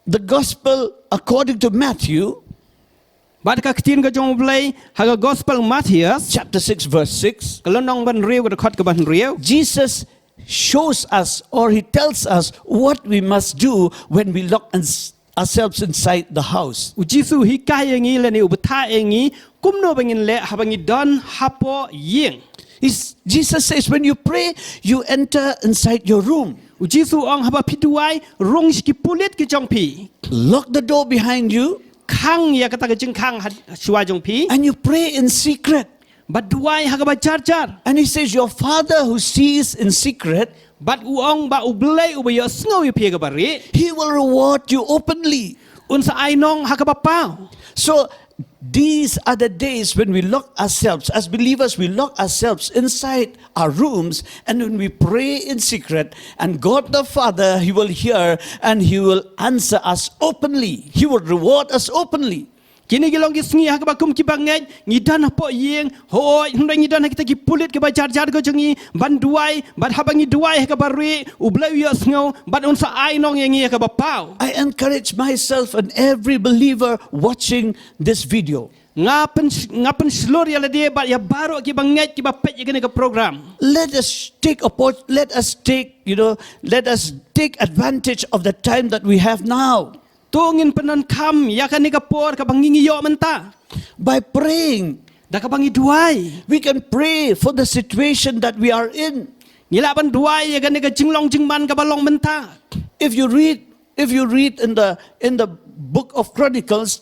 the gospel according to Matthew, bad ka ktien ka jong U Blei ha ka gospel Matthias, chapter six, verse six, ka lynnong ba hynriew, ka dkhot kaba hynriew, Jesus shows us, or he tells us, what we must do when we lock ins-, ourselves inside the house. U Jisu u hikai ïa ngi lane u bthah ïa ngi kumno ba ngin leh haba ngi don hapoh ïing. He's, Jesus says, when you pray, you enter inside your room. U Jisu u ong haba phi duwai, rung sha ki pulit ki jong phi. Lock the door behind you. Khang ïa kata ka jingkhang ha, shuwa jong phi. And you pray in secret. Bad duwai ha kaba jar jar. And he says, your father who sees in secret, bad u ong ba U Blei uba ïohsngew ïa phi ha kaba rieh, he will reward you openly. Un sa ai nong ha kaba paw. So these are the days when we lock ourselves. As believers, we lock ourselves inside our rooms, and when we pray in secret, and God the Father, he will hear and he will answer us openly. He will reward us openly. Kine ki long ki sngi ha kaba kum ki bangeit ngi don hapoh ïing, hooid, hynrei ngi don ha kita ki pulit kiba jar jar ka jong ngi ban duwai, bad haba ngi duwai ha kaba rieh, U Blei u ïohsngew bad un sa ai nong ïa ngi ha kaba paw. I encourage myself and every believer watching this video. Nga pyn, nga pynshlur ïa lade bad ïa baroh ki bangeit kiba peit ïa kane ka program. Let us take oppor-, let us take, you know, let us take advantage of the time that we have now. To ngin pyndonkam ïa kane ka por kaba ngi ngi ïoh mynta. By praying. Da kaba ngi duwai. We can pray for the situation that we are in. Ngi lah ban duwai ïa kane ka jinglong jingman kaba long mynta. If you read, if you read in the, in the book of Chronicles,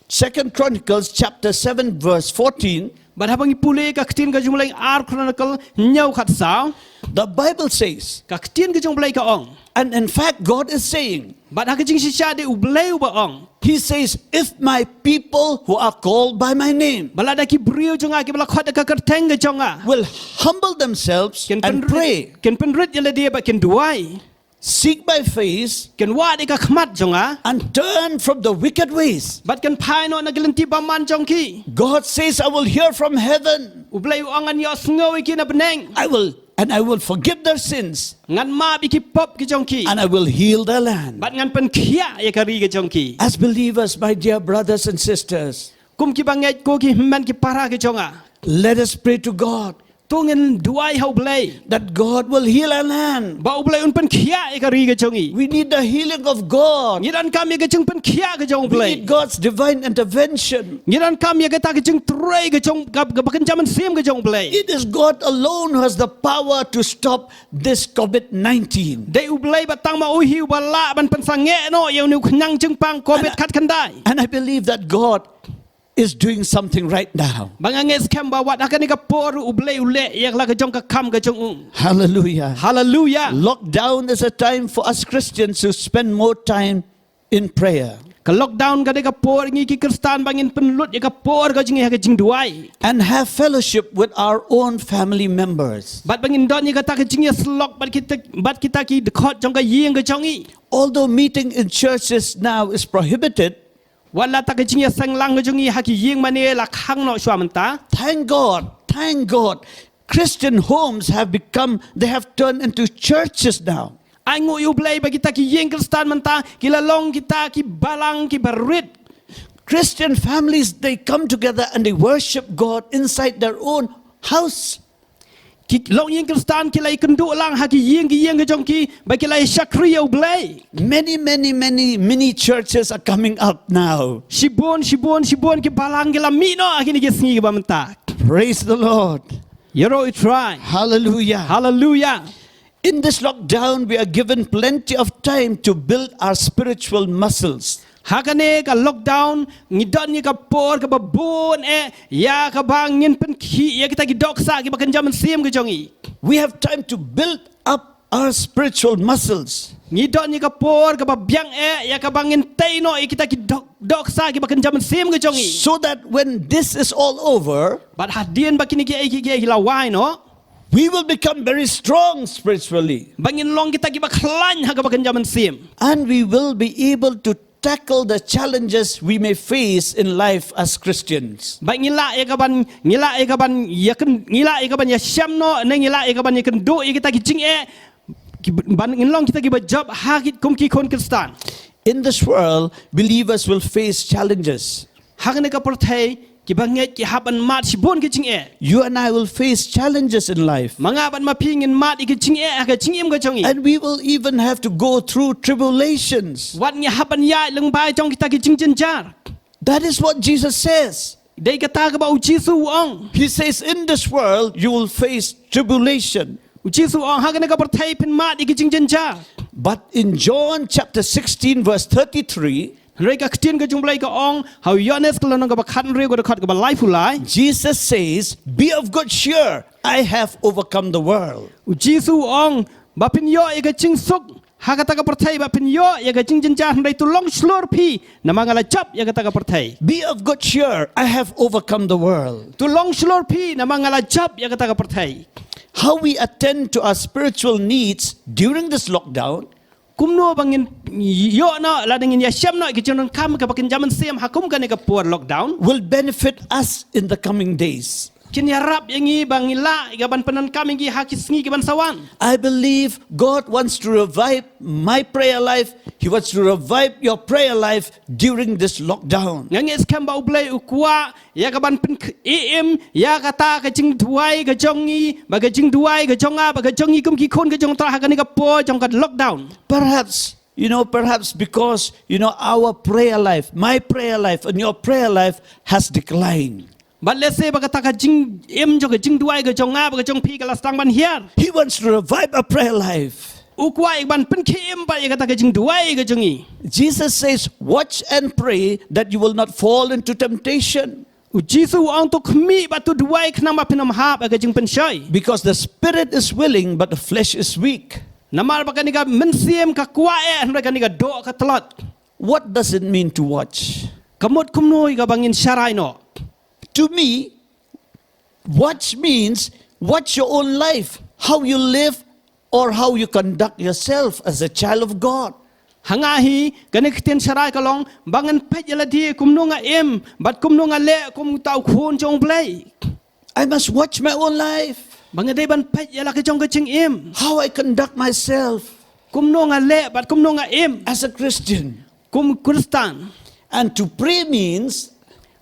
Second Chronicles chapter seven verse fourteen, Bad haba ngi pule ka ktien ka jong U Blei, Ar Chronicle hynñiew khatsaw. The Bible says, ka ktien ka jong U Blei ka ong. And in fact, God is saying, bad ha ka jingshisha dei U Blei uba ong. He says, "If my people who are called by my name," ba lada ki briew jong nga kiba la khot da ka kyrteng ka jong nga, "will humble themselves and pray," kin pynrit ïa lade bad kin duwai. "Seek my face," kin wad ïa ka khmat jong nga. "And turn from the wicked ways," bad kin phai noh na ki lynti bymman jong ki. God says, "I will hear from heaven." U Blei u ong, ngan ïohsngew ïa ki na bneng. "I will, and I will forgive their sins." Ngan map ïa ki pop ki jong ki. "And I will heal their land." Bad ngan pynkhiah ïa ka ri ka jong ki. As believers, my dear brothers and sisters, kum kiba ngeit ko ki hynmen ki para ki jong nga, let us pray to God. To ngin duwai ha U Blei. That God will heal our land. Ba U Blei un pynkhiah ïa ka ri ka jong ngi. We need the healing of God. Ngi donkam ïa ka jingpynkhiah ka jong U Blei. We need God's divine intervention. Ngi donkam ïa kata ka jingtrei ka jong ka, ka ba kynja mynsiem ka jong U Blei. It is God alone who has the power to stop this covid nineteen. Dei U Blei bad tang ma u hi uba lah ban pynsangeh noh ïa une u khñiang jingpang covid khatkhyndai. And I believe that God is doing something right now. Bad nga ngeit skhem ba wat ha kane ka por U Blei u leh ïa la ka jong ka kam ka jong u. Hallelujah. Hallelujah. Lockdown is a time for us Christians to spend more time in prayer. Ka lockdown ka dei ka por ngi ki Khristan ba ngin pynlut ïa ka por ka jong ngi ha ka jingduwai. And have fellowship with our own family members. Bad ba ngin don ïa kata ka jingïasyllok bad kita, bad kita ki dkhot jong ka ïing ka jong ngi. Although meeting in churches now is prohibited, wat la ta ka jingïaseng lang ka jong ngi ha ki ïing mane la khang noh shuwa mynta. Thank God, thank God. Christian homes have become, they have turned into churches now. Ai nguh ïa U Blei ba kita ki ïing Khristan mynta ki la long kita ki balang kiba rit. Christian families, they come together and they worship God inside their own house. Ki longïing Khristan ki la ïakynduh lang ha ki ïing ki ïing ka jong ki ba ki la ïashakri ïa U Blei. Many, many, many mini churches are coming up now. Shibun, shibun, shibun ki balang ki la mih noh ha kine ki sngi kiba mynta. Praise the Lord. Ïaroh U Trai. Hallelujah. Hallelujah. In this lockdown, we are given plenty of time to build our spiritual muscles. Ha kane ka lockdown ngi don ïa ka por kaba bun eh ïa kaba ngin pynkhih ïa kita ki dohksah kiba kynja mynsiem ka jong ngi. We have time to build up our spiritual muscles. Ngi don ïa ka por kaba biang eh ïa kaba ngin tei noh ïa kita ki doh-, dohksah kiba kynja mynsiem ka jong ngi. So that when this is all over, bad hadien ba kine kiei kiei ki la wai noh, we will become very strong spiritually. Ba ngin long kita kiba khlaiñ ha kaba kynja mynsiem. And we will be able to tackle the challenges we may face in life as Christians. Ba ngi lah ïa kaban, ngi lah ïa kaban ïa kyn-, ngi lah ïa kaban ïashem noh, ne ngi lah ïa kaban ïakynduh ïa kita ki jingeh, ki, ban ngin long kita kiba jop ha ki kum ki khun Khristan. In this world, believers will face challenges. Ha kane ka pyrthei, kiba ngeit ki hap ban mad shibun ki jingeh. You and I will face challenges in life. Ma nga bad ma phi ngin mad ïa ki jingeh ha ka jingim ka jong ngi. And we will even have to go through tribulations. Wat ngi hap ban ïaid lyngba jong kita ki jingjynjar. That is what Jesus says. Dei kata kaba U Jisu u ong. He says, "In this world, you will face tribulation." U Jisu u ong ha kane ka pyrthei phin mad ïa ki jingjynjar. But in John chapter sixteen, verse thirty-three, hynrei ka ktien ka jong U Blei ka ong ha u Ïoannis ka lynnong kaba khathynriew ka dkhot kaba laiphew lai. Jesus says, "Be of good cheer, I have overcome the world." U Jisu u ong ba phin ïoh ïa ka jingsuk ha kata ka pyrthei, ba phin ïoh ïa ka jingjynjar, hynrei to long shlur phi namar nga la jop ïa kata ka pyrthei. "Be of good cheer, I have overcome the world." To long shlur phi namar nga la jop ïa kata ka pyrthei. How we attend to our spiritual needs during this lockdown Kumno ba ngin ïoh noh lada ngin ïashem noh ïa ki jingdonkam kaba kynja mynsiem ha kum kane ka por lockdown will benefit us in the coming days. Kin ïarap ïa ngi ba ngin lah ïa kaban pyndonkam ïa ngi ha ki sngi kiban sa wan. I believe God wants to revive my prayer life. He wants to revive your prayer life during this lockdown. Nga ngeit skhem ba U Blei u kwah ïa kaban pynim ïa kata ka jingduwai ka jong ngi, ba ka jingduwai ka jong nga, ba ka jong ngi kum ki khun ka jong U Trai ha kane ka por jong ka lockdown. Perhaps, you know, perhaps because, you know, our prayer life, my prayer life and your prayer life has declined. Bad lehse ba kata ka jingim jong ka jingduwai ka jong nga, ba ka jong phi ka la sdang ban hiar. He wants to revive our prayer life. U kwah ïa kaban pynkhie im pat ïa kata ka jingduwai ka jong ngi. Jesus says, "Watch and pray that you will not fall into temptation." U Jisu u ong to khmih bad to duwai khnang ba phin ym hap ha ka jingpynshoi. Because the spirit is willing, but the flesh is weak. Namar ba kane ka mynsiem ka kwah eh, hynrei kane ka doh ka tlot. What does it mean to watch? Ka mut kumno ïa kaba ngin sharai noh? To me, watch means watch your own life, how you live, or how you conduct yourself as a child of God. Ha nga hi, kane ka ktien sharai ka long, ba ngan peit ïa lade kumno nga im, bad kumno nga leh kum uta u khun jong U Blei. I must watch my own life. Ba nga dei ban peit ïa la ka jong ka jingim. How I conduct myself. Kumno nga leh, bad kumno nga im. As a Christian. Kum Khristan. And to pray means,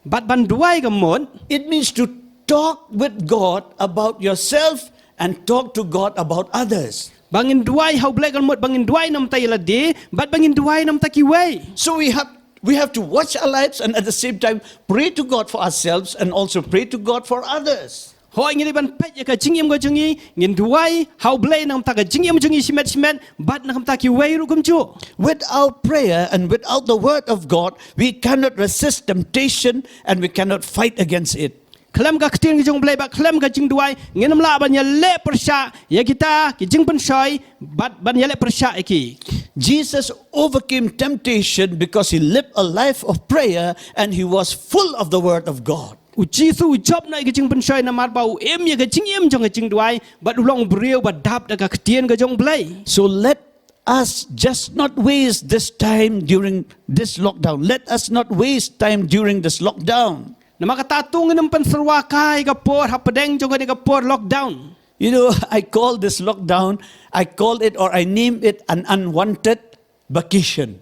bad ban duwai ka mut, it means to talk with God about yourself and talk to God about others. Ba ngin duwai ha U Blei ka mut, ba ngin duwai namar ïa lade, bad ba ngin duwai namar kiwei. So we have, we have to watch our lives and at the same time pray to God for ourselves and also pray to God for others. Hooid, ngi dei ban peit ïa ka jingim ka jong ngi, ngin duwai ha U Blei namar ka jingim jong ngi shimet shimet, bad namar kiwei ruh kumjuh. Without prayer and without the word of God, we cannot resist temptation and we cannot fight against it. Khlem ka ktien ka jong U Blei bad khlem ka jingduwai, ngin ym lah ban ïaleh pyrshah ïa kita ki jingpynshoi, bad ban ïaleh pyrshah ïa ki. Jesus overcame temptation because he lived a life of prayer and he was full of the word of God. U Jisu u jop noh ïa ka jingpynshoi namar ba u im ïa ka jingim jong ka jingduwai, bad u long briew ba dap da ka ktien ka jong U Blei. So let us just not waste this time during this lockdown. Let us not waste time during this lockdown. Namar kata to ngin ym pynsyrwa kai ka por hapdeng jong kane ka por lockdown. You know, I call this lockdown, I call it or I name it an unwanted vacation.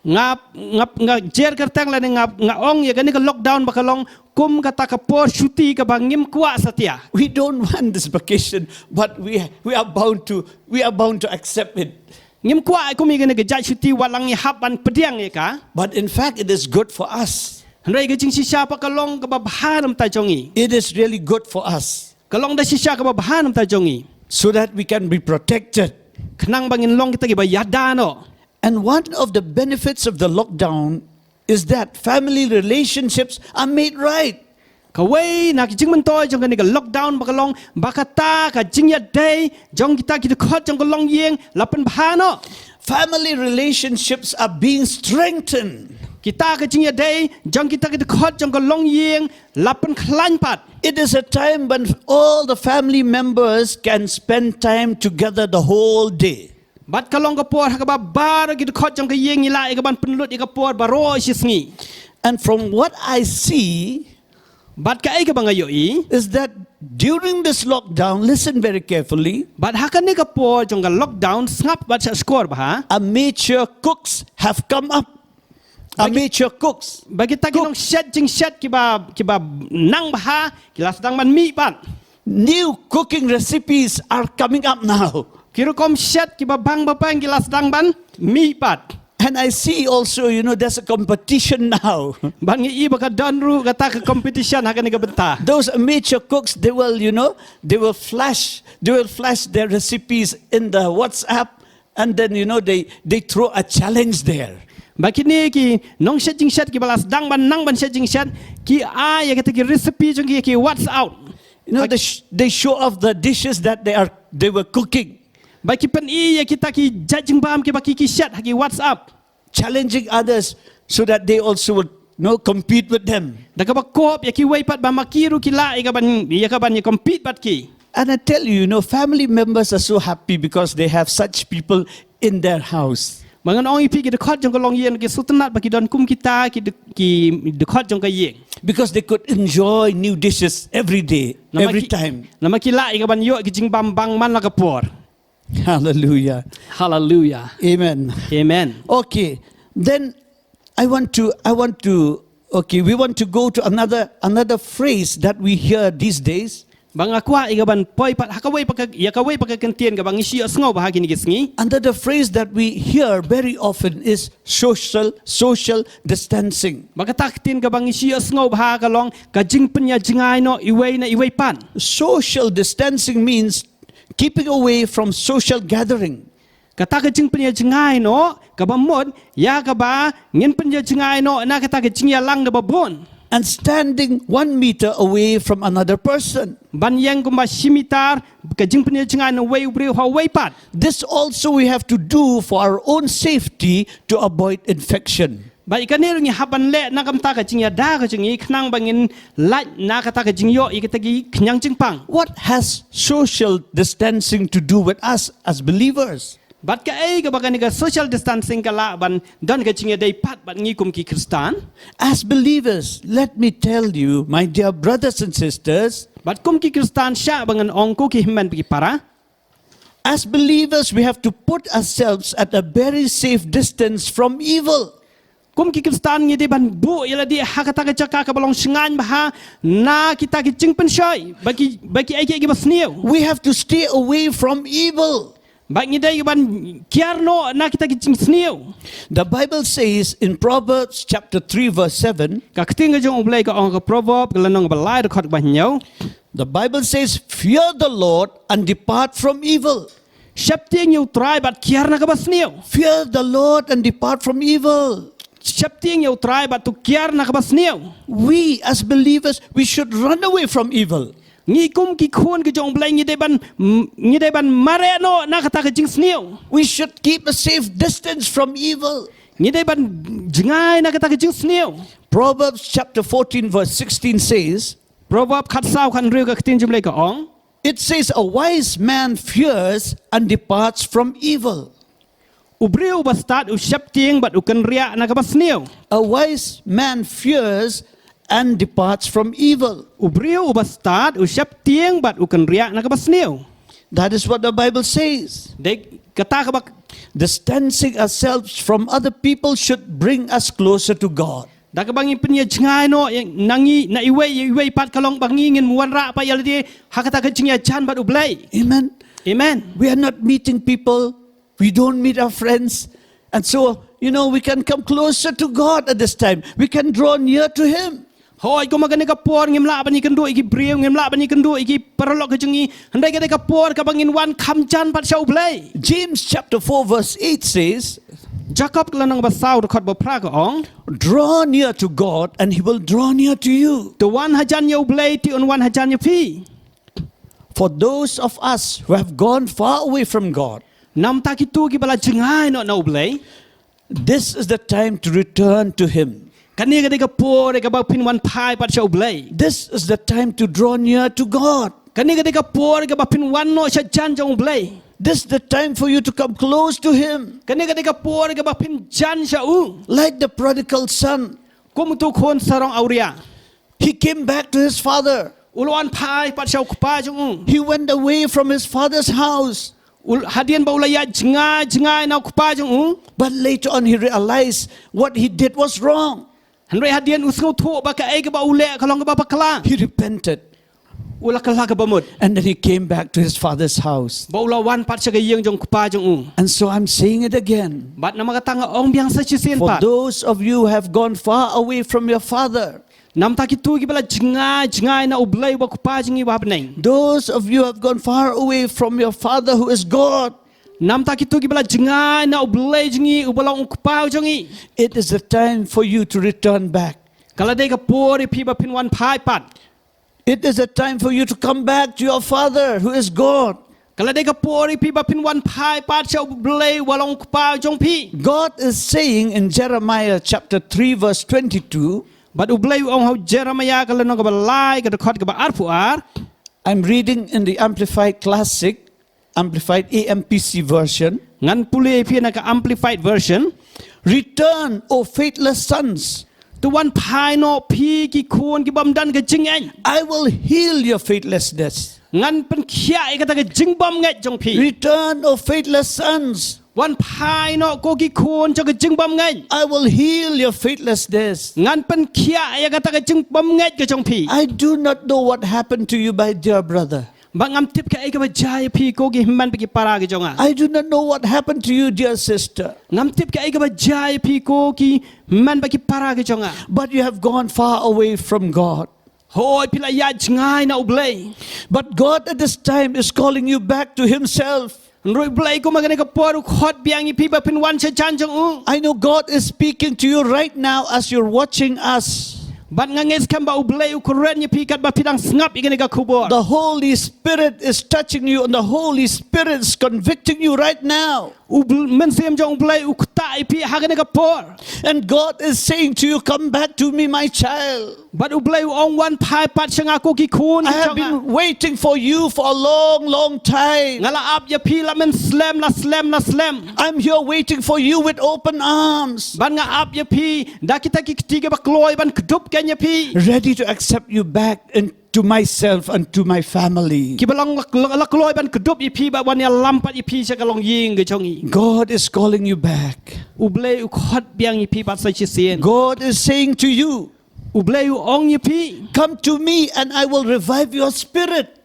Nga, nga, nga jer kyrteng lane nga, nga ong ïa kane ka lockdown ba ka long kum kata ka por shuti kaba ngim kwah satia. We don't want this vacation, but we, we are bound to, we are bound to accept it. Ngim kwah kum ïa kane ka jait shuti, wat la ngi hap ban pdiang ïa ka. But in fact, it is good for us. Hynrei ka jingshisha pat ka long kaba bha namar jong ngi. It is really good for us. Ka long da shisha kaba bha namar jong ngi. So that we can be protected. Khnang ba ngin long kita kiba ïada noh. And one of the benefits of the lockdown is that family relationships are made right. Kawei na ki jingmyntoi jong kane ka lockdown ba ka long ba kata ka jingïadei jong kita ki dkhot jong ka longïing la pynbha noh. Family relationships are being strengthened. Kita ka jingïadei jong kita ki dkhot jong ka longïing la pynkhlaiñ pat. It is a time when all the family members can spend time together the whole day. Bad ka long ka por ha kaba baroh ki dkhot jong ka ïing ngi lah ïa ka ban pynlut ïa ka por baroh shi sngi. And from what I see, bad kaei kaba nga ïohi, is that during this lockdown, listen very carefully, bad ha kane ka por jong ka lockdown, sngap bad shah shkor bha. Amateur cooks have come up. Amateur cooks. Ba kita ki nongshet jingshet kiba, kiba nang bha ki la sdang ban mih pat. New cooking recipes are coming up now. Ki rukom shet kiba bang ba bang ki la sdang ban mih pat. And I see also, you know, there's a competition now. Bad ngi i ba ka don ruh kata ka competition ha kane ka bynta. Those amateur cooks, they will, you know, they will flash, they will flash their recipes in the WhatsApp, and then, you know, they, they throw a challenge there. Ba kine ki nongshet jingshet kiba la sdang ban nang ban shet jingshet, ki ai ïa kita ki recipe jong ki, ki WhatsApp. You know, they, sh- they show off the dishes that they are, they were cooking. Ba ki pyni ïa kita ki jait jingbam kiba ki, ki shet ha ki WhatsApp. Challenging others so that they also would, you know, compete with them. Da kaba kop ïa kiwei pat ba ma ki ruh ki lah ïa ka ban, ïa ka ban ïa compete bad ki. And I tell you, you know, family members are so happy because they have such people in their house. Ba ngan ong ïa phi, ki dkhot jong ka longïing ki sngewtynnat ba ki don kum kita ki dkhot jong ka ïing. Because they could enjoy new dishes every day, every time. Namar ki lah ïa ka ban ïoh ki jingbam bang man la ka por. Hallelujah. Hallelujah. Amen. Amen. Okay. Then I want to, I want to, okay, we want to go to another, another phrase that we hear these days. Ba nga kwah ïa ka ban poi pat ha kawei pat ka, ïa kawei pat ka kyntien kaba ngi shu ïohsngew bha ha kine ki sngi. Another phrase that we hear very often is social, social distancing. Ba kata ka ktien kaba ngi shu ïohsngew bha ka long ka jingpynïajngai noh iwei na iwei pat. Social distancing means keeping away from social gathering. Kata ka jingpynïajngai noh kaba mut ïa kaba ngin pynïajngai noh na kata ka jingïalang kaba bun. and standing one meter away from another person. Ban ïeng kumba shi mitar ka jingpynïoh jngai na uwei u briew ha uwei pat. This also we have to do for our own safety to avoid infection. Bad ïa kane ruh ngi hap ban leh na ka bynta ka jingïada ka jong ngi khnang ba ngin lait na kata ka jingïoh ïa kita ki khñiang jingpang. What has social distancing to do with us as believers? Bad kaei kaba kane ka social distancing ka lah ban don ka jingïadei pat bad ngi kum ki Khristan? As believers, let me tell you, my dear brothers and sisters, bad kum ki Khristan, shah ba ngan ong, ko ki hynmen bad ki para, as believers, we have to put ourselves at a very safe distance from evil. Kum ki Khristan ngi dei ban buh ïa lade ha kata ka jaka kaba long shngaiñ bha na kita ki jingpynshoi, ba ki, ba kiei kiei kiba sniew. We have to stay away from evil. Ba ngi dei ban kiar noh na kita ki jingsniew. The Bible says in Proverbs chapter three verse seven, ka ktien ka jong U Blei ka ong, ka Proverb ka lynnong ba lai, dkhot ba hynñiew. The Bible says, "Fear the Lord and depart from evil." Sheptieng ïa U Trai bad kiar na kaba sniew. Fear the Lord and depart from evil. Sheptieng ïa U Trai bad to kiar na kaba sniew. We as believers, we should run away from evil. Ngi kum ki khun ki jong U Blei ngi dei ban, ngi dei ban mareh noh na kata ka jingsniew. We should keep a safe distance from evil. Ngi dei ban jngai na kata ka jingsniew. Proverbs chapter fourteen verse sixteen says, Proverb khatsaw khathynriew ka ktien jong U Blei ka ong, it says, "A wise man fears and departs from evil." U briew uba stad u sheptieng bad u kynriah na kaba sniew. A wise man fears and departs from evil. U briew uba stad u sheptieng bad u kynriah na kaba sniew. That is what the Bible says. Dei kata kaba, distancing ourselves from other people should bring us closer to God. Da kaba ngi pynïajngai noh ïa, na ngi, na iwei ïa iwei pat ka long ba ngi ngin wanrah pat ïa lade ha kata ka jingïajan bad U Blei. Amen. Amen. We are not meeting people. We don't meet our friends. And so, you know, we can come closer to God at this time. We can draw near to Him. Hooid, kumba kane ka por ngim lah ban ïakynduh ïa ki briew, ngim lah ban ïakynduh ïa ki paralok ka jong ngi. Hynrei ka dei ka por kaba ngin wan kham jan pat sha U Blei. James chapter four verse eight says, Jakob ka lynnong ba saw dkhot ba phra ka ong, "Draw near to God and He will draw near to you." To wan hajan ïa U Blei, te un wan hajan ïa phi. For those of us who have gone far away from God, namta kito kiba la jngai noh na U Blei, this is the time to return to Him. Kane ka dei ka por kaba phin wan phai pat sha U Blei. This is the time to draw near to God. Kane ka dei ka por kaba phin wan noh shajan jong U Blei. This is the time for you to come close to Him. Kane ka dei ka por kaba phin jan sha U. Like the prodigal son. Kum uto u khun sarong awria. He came back to his father. U la wan phai pat sha u kpa jong u. He went away from his father's house. U l-, hadien ba u la ïaid jngai jngai na u kpa jong u. But later on he realized what he did was wrong. Hynrei hadien u sngewthuh ba kaei kaba u leh ka long kaba bakla. He repented. U la kylla kaba mut. And then he came back to his father's house. Ba u la wan pat sha ka ïing jong u kpa jong u. And so I'm saying it again. Bad namar kata nga ong biang sa shisien pat. For those of you who have gone far away from your father, namta kito kiba la jngai jngai na U Blei uba u Kpa jong ngi uba ha bneng. Those of you who have gone far away from your Father who is God, namta kito kiba la jngai na U Blei jong ngi uba long u Kpa jong ngi, it is the time for you to return back. Ka la dei ka por ïa phi ba phin wan phai pat. It is a time for you to come back to your Father who is God. Ka la dei ka por ïa phi ba phin wan phai pat sha U Blei uba long u Kpa jong phi. God is saying in Jeremiah chapter three verse twenty-two. Bad U Blei u ong ha u Jeremiah ka lynnong kaba lai ka dkhot kaba arphew ar. I'm reading in the Amplified Classic, Amplified A M P C version. Ngan pule ïa phi na ka Amplified version. Return, O faithless sons. To wan phai noh phi ki khun ki bym don ka jingngeit. I will heal your faithlessness. Ngan pynkhiah ïa kata ka jingbymngeit jong phi. Return, O faithless sons. Wan phai noh ko ki khun jong ka jingbymngeit. I will heal your faithlessness. Ngan pynkhiah ïa kata ka jingbymngeit ka jong phi. I do not know what happened to you, my dear brother. Ba ngam tip kaei kaba jia ïa phi ko ki hynmen bad ki para ki jong nga. I do not know what happened to you, dear sister. Ngam tip kaei kaba jia ïa phi ko ki hynmen bad ki para ki jong nga. But you have gone far away from God. Hooid, phi la ïaid jngai na U Blei. But God at this time is calling you back to Himself. Hynrei U Blei kumba kane ka por u khot biang ïa phi ba phin wan sha jan jong u. I know God is speaking to you right now as you're watching us. Bad nga ngeit skhem ba U Blei u kren ïa phi katba phi dang sngap ïa kane ka khubor. The Holy Spirit is touching you and the Holy Spirit is convicting you right now. U Bl- Mynsiem jong U Blei u ktah ïa phi ha kane ka por. And God is saying to you, "Come back to me, my child." Bad U Blei u ong, "Wan phai pat sha nga ko ki khun ki jong nga." I have been waiting for you for a long, long time. Nga la ap ïa phi la mynslem, la slem, la slem. I'm here waiting for you with open arms. Bad nga ap ïa phi da kita ki kti kiba kloi ban kdup kein ïa phi. Ready to accept you back into myself and to my family. Kiba long la, la, la kloi ban kdup ïa phi bad wan ïalam pat ïa phi sha ka longïing ka jong ngi. God is calling you back. U Blei u khot biang ïa phi pat sa shisien. God is saying to you, U Blei u ong ïa phi, "Come to me and I will revive your spirit."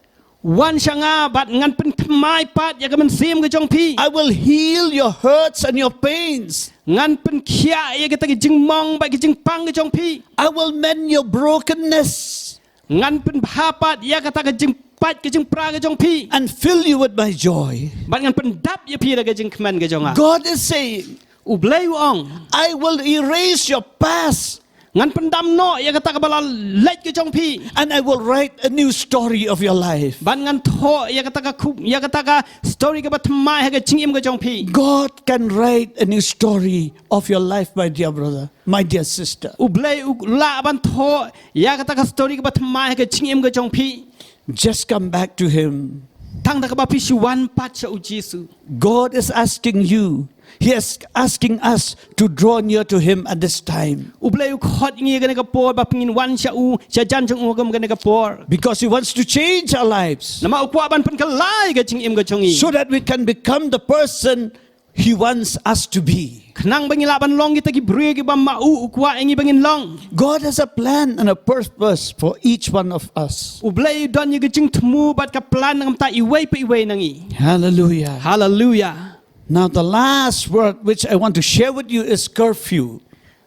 Wan sha nga bad ngan pynthymmai pat ïa ka mynsiem ka jong phi. "I will heal your hurts and your pains." Ngan pynkhiah ïa kita ki jingmong bad ki jingpang ka jong phi. "I will mend your brokenness." Ngan pynbha pat ïa kata ka jingpait ka jingpra ka jong phi. "And fill you with my joy." Bad ngan pyndap ïa phi da ka jingkmen ka jong nga. God is saying, U Blei u ong, "I will erase your past." Ngan pyndam noh ïa kata kaba la leit ka jong phi. "And I will write a new story of your life." Bad ngan thoh ïa kata ka khup, ïa kata ka story kaba thymmai ha ka jingim ka jong phi. God can write a new story of your life, my dear brother, my dear sister. U Blei u lah ban thoh ïa kata ka story kaba thymmai ha ka jingim ka jong phi. Just come back to Him. Tang da kaba phi shu wan pat sha U Jisu. God is asking you. He is asking us to draw near to Him at this time. U Blei u khot ngi kane ka por ba phin wan sha u, sha jan jong u kane ka por. Because He wants to change our lives. Namar u kwah ban pynkylla ïa ka jingim ka jong ngi. So that we can become the person He wants us to be. Khnang ba ngi lah ban long kita ki briew kiba ma u, u kwah ïa ngi ba ngin long. God has a plan and a purpose for each one of us. U Blei u don ïa ka jingthmu bad ka plan na ka bynta iwei pa iwei na ngi. Hallelujah. Hallelujah. Now, the last word which I want to share with you is curfew.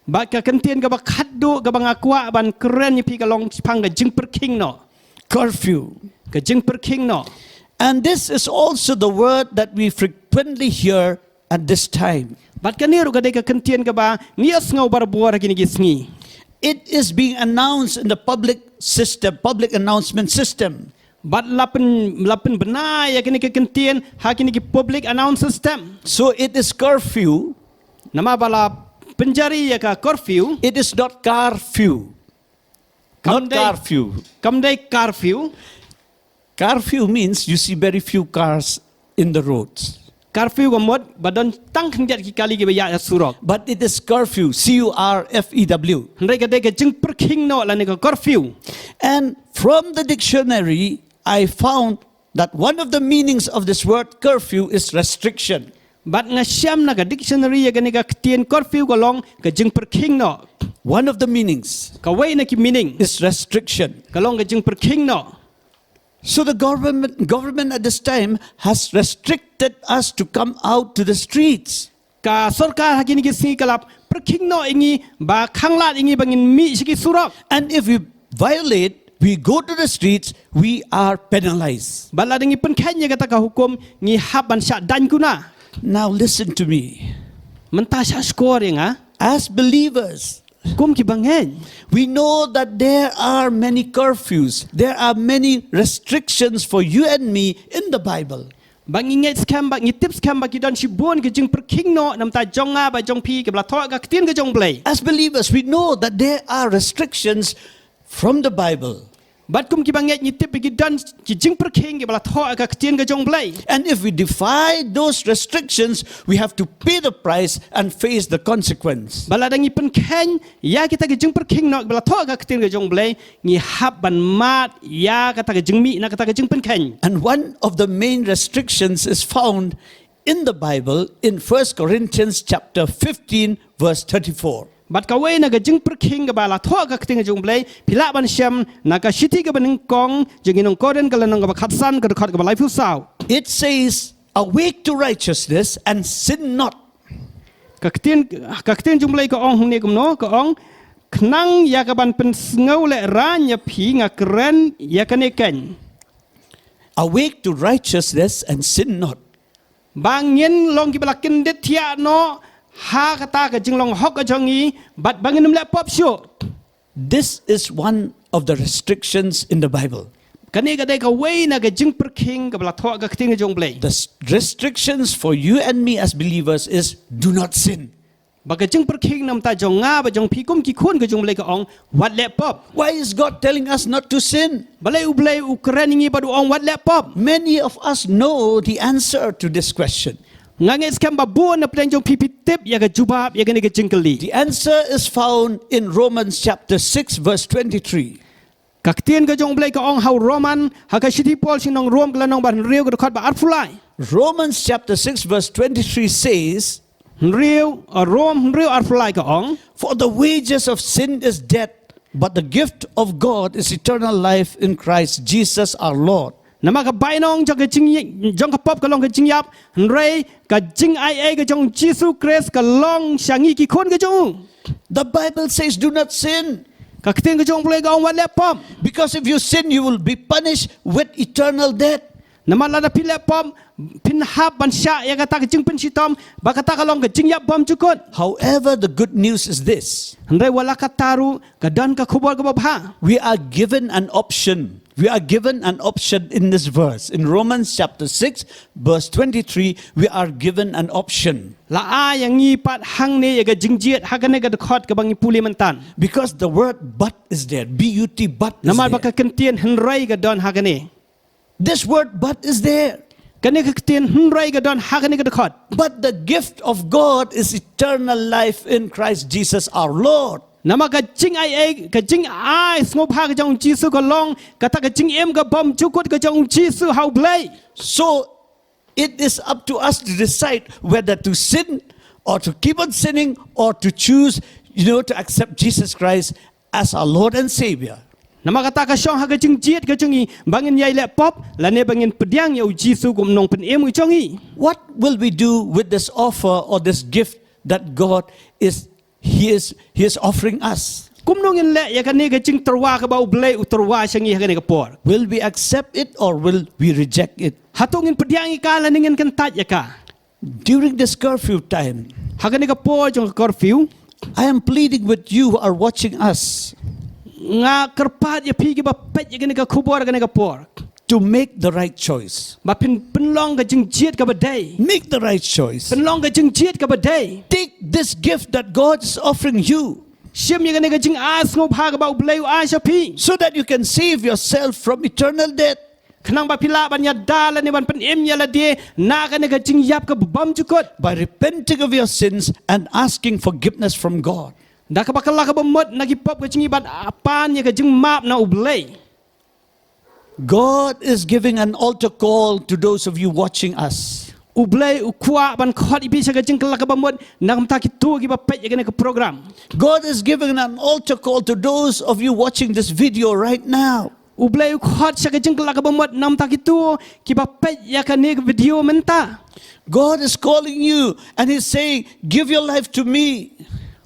Bad ka kyntien kaba khatduh kaba nga kwah ban kren ïa phi ka long shaphang ka jingpyrkhing noh. Curfew. Ka jingpyrkhing noh. And this is also the word that we frequently hear at this time. Bad kane ruh ka dei ka kyntien kaba ngi ïohsngew barabor ha kine ki sngi. It is being announced in the public system, public announcement system. Bad la pyn, la pynbna ïa kine ki kyntien ha kine ki public announce system. So it is curfew. Namar ba la pynjari ïa ka curfew. It is not curfew. Kam dei, curfew. Kam dei curfew. Curfew means you see very few cars in the roads. Curfew ka mut ba don tang khyndiat ki kali kiba ïaid ha surok. But it is curfew, C U R F E W. Hynrei ka dei ka jingpyrkhing noh lane ka curfew. And from the dictionary, I found that one of the meanings of this word curfew is restriction. Bad nga shem na ka dictionary ïa kane ka ktien curfew ka long ka jingpyrkhing noh. One of the meanings, kawei na ki meaning, is restriction. Ka long ka jingpyrkhing noh. So the government, government at this time has restricted us to come out to the streets. Ka sorkar ha kine ki sngi ka la pyrkhing noh ïa ngi, ba khanglad ïa ngi ba ngin mih sha ki surok. And if we violate, we go to the streets, we are penalized. Bad lada ngi pynkheiñ ïa kata ka hukum, ngi hap ban shah daiñ kuna. Now listen to me. Mynta shah shkor ïa nga. As believers, kum ki bangeit, we know that there are many curfews, there are many restrictions for you and me in the Bible. Ba ngi ngeit skhem, ba ngi tip skhem ba ki don shibun ki jingpyrkhing noh na bynta jong nga bad jong phi kiba la thoh ha ka ktien ka jong U Blei. As believers, we know that there are restrictions from the Bible. Bad kum ki bangeit ngi tip ba ki don ki jingpyrkhing kiba la thoh ha ka ktien ka jong U Blei. And if we defy those restrictions, we have to pay the price and face the consequence. Bad lada ngi pynkheiñ ïa kita ki jingpyrkhing noh kiba la thoh ha ka ktien ka jong U Blei, ngi hap ban mad ïa kata ka jingmih na kata ka jingpynkheiñ. And one of the main restrictions is found in the Bible in First Corinthians chapter fifteen, verse thirty-four. Bad kawei na ka jingpyrkhing kaba la thoh ha ka ktien ka jong U Blei, phi lah ban shem na ka shithi kaba nyngkong jong ki nong Korinth ka lynnong kaba khatsan ka dkhot kaba laiphew saw. It says, "Awake to righteousness and sin not." Ka ktien, ka ktien jong U Blei ka ong hangne kumno, ka ong, "Khnang ïa kaban pynsngew lehraiñ ïa phi nga kren ïa kane keiñ." Awake to righteousness and sin not. Ba ngin long kiba la kyndit thiah noh ha kata ka jinglong hok ka jong ngi, bad ba ngin ym leh pop shuh. This is one of the restrictions in the Bible. Kane ka dei kawei na ka jingpyrkhing kaba la thoh ha ka ktien ka jong U Blei. The s- restrictions for you and me as believers is do not sin. Ba ka jingpyrkhing namar jong nga bad jong phi kum ki khun ka jong U Blei ka ong, wat leh pop. Why is God telling us not to sin? Balei U Blei u kren ïa ngi bad u ong wat leh pop? Many of us know the answer to this question. Nga ngeit skhem ba bun na pdeng jong phi phi tip ïa ka jubab ïa kane ka jingkylli. The answer is found in Romans chapter six, verse twenty-three. Ka ktien ka jong U Blei ka ong ha u Roman, ha ka shithi Paul sha ki nong Rom ka lynnong ba hynriew ka dkhot ba arphew lai. Romans chapter six, verse twenty-three says, Hynriew, uh, Rom hynriew arphew lai ka ong, "For the wages of sin is death, but the gift of God is eternal life in Christ Jesus our Lord." Namar ka bainong jong ka jing, jong ka pop ka long ka jingïap, hynrei ka jingai ei ka jong Jisu Khrist ka long sha ngi ki khun ka jong u. The Bible says, "Do not sin." Ka ktien ka jong U Blei ka ong wat leh pop. Because if you sin, you will be punished with eternal death. Namar lada phi leh pop, phin hap ban shah ïa kata ka jingpynshitom, ba kata ka long ka jingïap bymjukut. However, the good news is this. Hynrei wat la katta ruh, ka don ka khubor kaba bha. We are given an option. We are given an option in this verse. In Romans chapter six, verse twenty-three, we are given an option. La ai ïa ngi pat hangne ïa ka jingjied ha kane ka dkhot kaba ngi pule mynta. Because the word but is there. B U T, but is there. Namar ba ka ktien hynrei ka don ha kane. This word but is there. Kane ka ktien hynrei ka don ha kane ka dkhot. But the gift of God is eternal life in Christ Jesus our Lord. Namar ka jingai ei, ka jingai sngewbha ka jong Jisu ka long kata ka jingim ka bymjukut ka jong Jisu ha U Blei. So it is up to us to decide whether to sin or to keep on sinning or to choose, you know, to accept Jesus Christ as our Lord and Savior. Namar kata ka shong ha ka jingjied ka jong ngi ba ngin ïai leh pop lane ba ngin pdiang ïa u Jisu kum u nongpynim ka jong ngi. What will we do with this offer or this gift that God is, he is, he is offering us? Kumno ngin leh ïa kane ka jingtyrwa kaba U Blei u tyrwa sha ngi ha kane ka por? Will we accept it or will we reject it? Hato ngin pdiang ïa ka lane ngin kyntait ïa ka? During this curfew time, ha kane ka por jong ka curfew, I am pleading with you who are watching us, nga kyrpad ïa phi kiba peit ïa kane ka khubor kane ka por, to make the right choice. Ba phin pynlong ka jingjied kaba dei. Make the right choice. Pynlong ka jingjied kaba dei. Take this gift that God is offering you. Shim ïa kane ka jingai sngewbha kaba U Blei u ai sha phi. So that you can save yourself from eternal death. Khnang ba phi lah ban ïada lane ban pynim ïa lade na kane ka jingïap kaba bymjukut. By repenting of your sins and asking forgiveness from God. Da kaba kylla kaba mut na ki pop ka jong ngi bad pan ïa ka jingmap na U Blei. God is giving an altar call to those of you watching us. U Blei u kwah ban khot ïa phi sha ka jingkylla kaba mut na ka bynta kito kiba peit ïa kane ka program. God is giving an altar call to those of you watching this video right now. U Blei u khot sha ka jingkylla kaba mut na ka bynta kito kiba peit ïa kane ka video mynta. God is calling you and he's saying, "Give your life to me."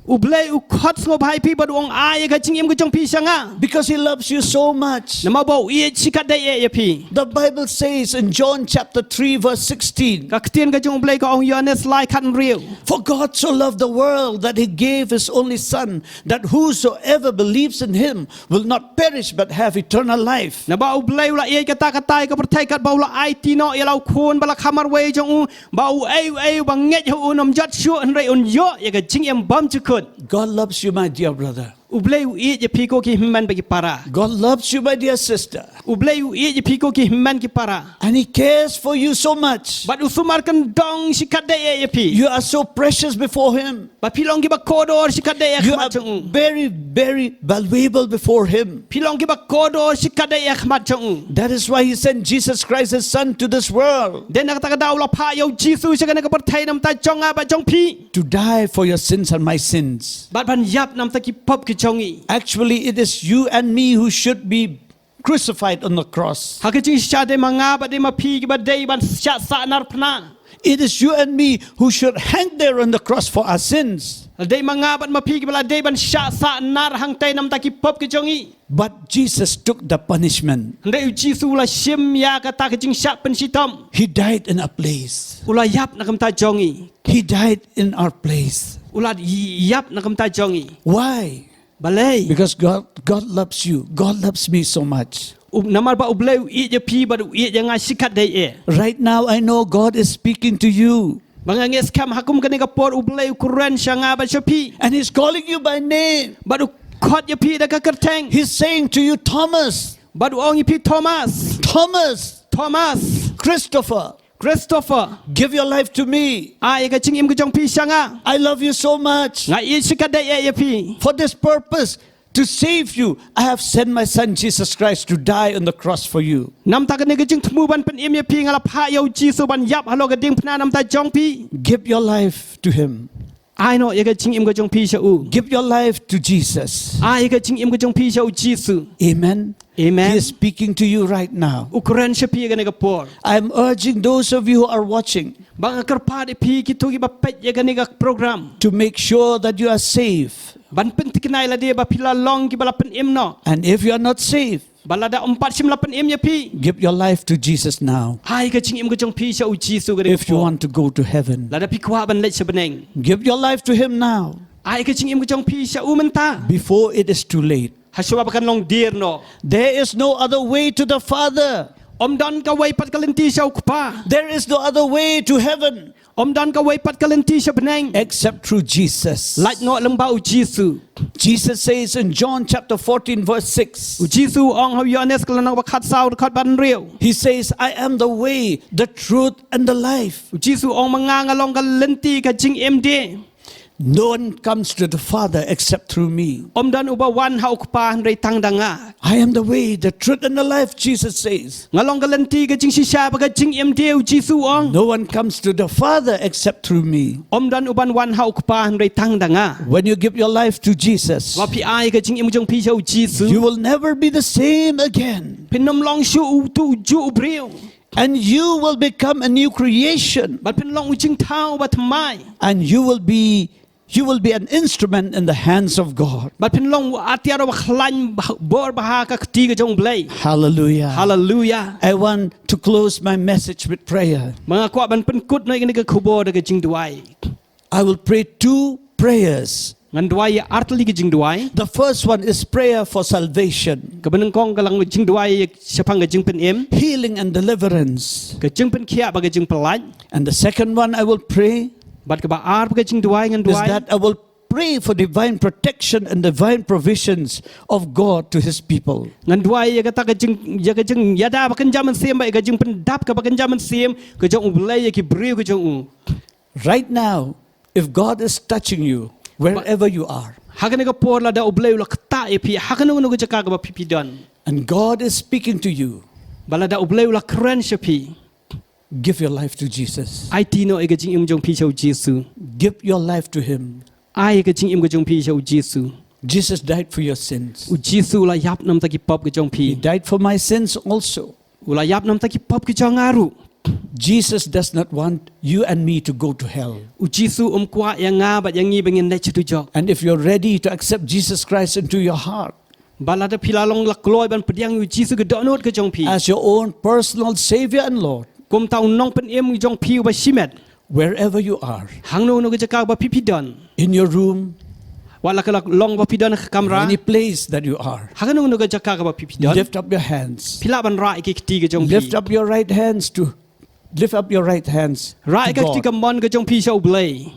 U Blei u khot sngewbha ïa phi bad u ong ai ïa ka jingim ka jong phi sha nga. Because he loves you so much. Namar ba u ïeit shikatdei ïa phi. The Bible says in John chapter three verse sixteen, ka ktien ka jong U Blei ka ong Ïoannis lai khat hynriew, "For God so loved the world that he gave his only Son, that whosoever believes in him will not perish but have eternal life." Naba U Blei u la ïeit katta katta ïa ka pyrthei katba u la aiti noh ïa la u Khun ba la kha marwei jong u, ba uei uei uba ngeit ha u un ym jot shuh hynrei un ïoh ïa ka jingim bymjukut. God loves you, my dear brother. U Blei u ïeit ïa phi ko ki hynmen bad ki para. God loves you, my dear sister. U Blei u ïeit ïa phi ko ki hynmen ki para. And he cares for you so much. Bad u sumar kyndong shikatdei ïa phi. You are so precious before him. Ba phi long kiba kordor shikatdei ha khmat jong u. You are very, very valuable before him. Phi long kiba kordor shikatdei ha khmat jong u. That is why he sent Jesus Christ, his Son, to this world. Dei na kata ka daw u la phah ïa u Jisu sha kane ka pyrthei na ka bynta jong nga bad jong phi. To die for your sins and my sins. Bad ban ïap na ka bynta ki pop ki jong ngi. Actually, it is you and me who should be crucified on the cross. Ha ka jingshisha dei ma nga bad dei ma phi kiba dei ban shah sahnarphna. It is you and me who should hang there on the cross for our sins. Dei ma nga bad ma phi kiba la dei ban shah sahnar hangtei na ka bynta ki pop ki jong ngi. But Jesus took the punishment. Hynrei u Jisu u la shim ïa kata ka jingshah pynshitom. He died in our place. U la ïap na ka bynta jong ngi. He died in our place. U la ïap na ka bynta jong ngi. Why? Balei? Because God, God loves you. God loves me so much. U, namar ba U Blei u ïeit ïa phi bad u ïeit ïa nga shikatdei eh. Right now, I know God is speaking to you. Ba nga ngeit skhem ha kum kane ka por U Blei u kren sha nga bad sha phi. And He's calling you by name. Bad u khot ïa phi da ka kyrteng. He's saying to you, Thomas. Bad u ong ïa phi, Thomas. Thomas. Thomas. Christopher. Christopher. Give your life to me. Ai ka jingim ka jong phi sha nga. I love you so much. Nga ïeit shikatdei eh ïa phi. For this purpose, to save you, I have sent my son Jesus Christ to die on the cross for you. Namta kane ka jingthmu ban pynim ïa phi nga la phah ïa U Jisu ban ïap halor ka diengphna namta jong phi. Give your life to him. Ai noh ïa ka jingim ka jong phi sha u. Give your life to Jesus. Ai ïa ka jingim ka jong phi sha U Jisu. Amen. Amen. He is speaking to you right now. U kren sha phi ïa kane ka por. I am urging those of you who are watching. Ba nga kyrpad ïa phi kito kiba peit ïa kane ka program. To make sure that you are safe. Ban pynthikna ïa lade ba phi la long kiba la pynim noh. And if you are not safe, ba lada ym pat shym la pynim ïa phi. Give your life to Jesus now. Ai ka jingim ka jong phi sha U Jisu kane ka por. If you want to go to heaven. Lada phi kwah ban leit sha bneng. Give your life to him now. Ai ka jingim ka jong phi sha u mynta. Before it is too late. Ha shuwa ba kan long dier noh. There is no other way to the Father. Ym don kawei pat ka lynti sha u Kpa. There is no other way to heaven. Ym don kawei pat ka lynti sha bneng. Except through Jesus. Lait noh lyngba U Jisu. Jesus says in John chapter fourteen, verse six. U Jisu u ong ha u Ïoannis ka lynnong ba khatsaw dkhot ba hynriew. He says, I am the way, the truth, and the life. U Jisu u ong ma nga nga long ka lynti ka jingim de. No one comes to the Father except through me. Ym don uba wan ha u Kpa hynrei tang da nga. I am the way, the truth, and the life, Jesus says. Nga long ka lynti ka jingshisha bad ka jingim de, U Jisu u ong. No one comes to the Father except through me. Ym don uban wan ha u Kpa hynrei tang da nga. When you give your life to Jesus, wat phi ai ka jingim jong phi sha U Jisu, you will never be the same again. Phin ym long shuh uto u juh u briew. And you will become a new creation. Bad phin long u jingthaw ba thymmai. And you will be, you will be an instrument in the hands of God. Bad phin long u atiar ba khlaiñ bor bha ha ka kti ka jong U Blei. Hallelujah. Hallelujah. I want to close my message with prayer. Ba nga kwah ban pynkut noh ïa kane ka khubor da ka jingduwai. I will pray two prayers. Ngan duwai ïa artylli ka jingduwai. The first one is prayer for salvation. Kaba nyngkong ka long jingduwai shaphang ka jingpynim. Healing and deliverance. Ka jingpynkhiah bad ka jingpyllait. And the second one I will pray. Bad kaba ar ka jingduwai ngan duwai. Is that I will pray for divine protection and divine provisions of God to his people. Ngan duwai ïa kata ka jing, ïa ka jingïada ba kynja mynsiem bad ïa ka jingpyndap kaba kynja mynsiem ka jong U Blei ïa ki briew ka jong u. Right now, if God is touching you, wherever you are, ha kane ka por lada U Blei u la ktah ïa phi, ha kano kano ka jaka kaba phi phi don. And God is speaking to you. Bad lada U Blei u la kren sha phi. Give your life to Jesus. Aiti noh ïa ka jingim jong phi sha U Jisu. Give your life to him. Ai ka jingim ka jong phi sha U Jisu. Jesus died for your sins. U Jisu u la ïap namta ki pop ka jong phi. He died for my sins also. U la ïap namta ki pop ki jong nga ruh. Jesus does not want you and me to go to hell. U Jisu um kwah ïa nga bad ïa ngi ba ngin leit sha dujok. And if you're ready to accept Jesus Christ into your heart, ba lada phi la long la kloi ban pdiang ïa U Jisu ka dohnud ka jong phi as your own personal Savior and Lord, kum uta u nongpynim jong phi uba shimet, wherever you are, hangno hangno ka jaka ba phi phi don, in your room, wat la ka long ba phi don ha ka kamra, any place that you are, hangno hangno ka jaka ba phi phi don, lift up your hands. Phi lah ban rah ïa ki kti ka jong phi. Lift up your right hands to, lift up your right hands to God. Rah ïa ka kti kamon ka jong phi sha U Blei.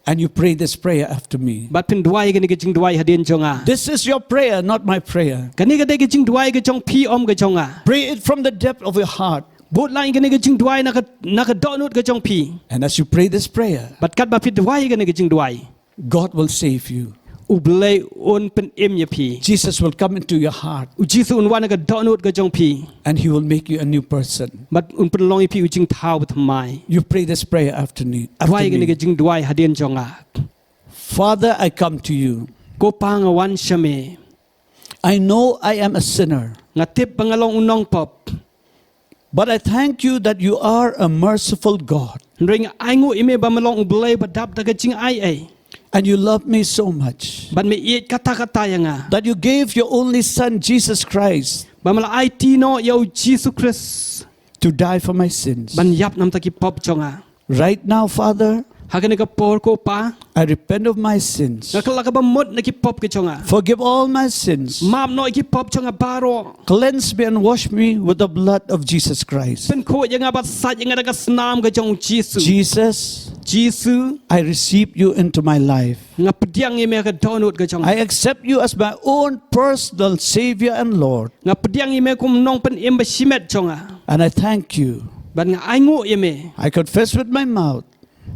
And you pray this prayer after me. Bad phin duwai kane ka jingduwai hadien jong nga. This is your prayer, not my prayer. Kane ka dei ka jingduwai ka jong phi, ym ka jong nga. Pray it from the depth of your heart. Bud lang kane ka jingduwai na ka, na ka dohnud ka jong phi. And as you pray this prayer, bad katba phi duwai kane ka jingduwai, God will save you. U Blei un pynim ïa phi. Jesus will come into your heart. U Jisu un wan ha ka dohnud ka jong phi. And he will make you a new person. Bad un pynlong ïa phi u jingthaw ba thymmai. You pray this prayer after me, after me. Duwai kane ka jingduwai hadien jong nga. Father, I come to you. Ko Pa, nga wan sha me. I know I am a sinner. Nga tip ba nga long u nongpop. But I thank you that you are a merciful God. Hynrei nga ainguh ïa me ba me long U Blei ba dap da ka jingaiei. And you love me so much. Bad me ïeit katta katta ïa nga. That you gave your only Son, Jesus Christ, ba me la aiti noh ïa U Jisu Khrist, to die for my sins, ban ïap namta ki pop jong nga. Right now, Father, Ha kane ka por ko Pa, I repent of my sins. Nga kylla kaba mut na ki pop ki jong nga. Forgive all my sins. Map noh ïa ki pop jong nga baroh. Cleanse me and wash me with the blood of Jesus Christ. Pynkhuid ïa nga bad sait ïa nga da ka snam ka jong u Jisu. Jesus, Jisu, I receive you into my life. Nga pdiang ïa me ha ka dohnud ka jong nga. I accept you as my own personal Savior and Lord. Nga pdiang ïa me kum u nongpynim bashimet jong nga. And I thank you. Bad nga ainguh ïa me. I confess with my mouth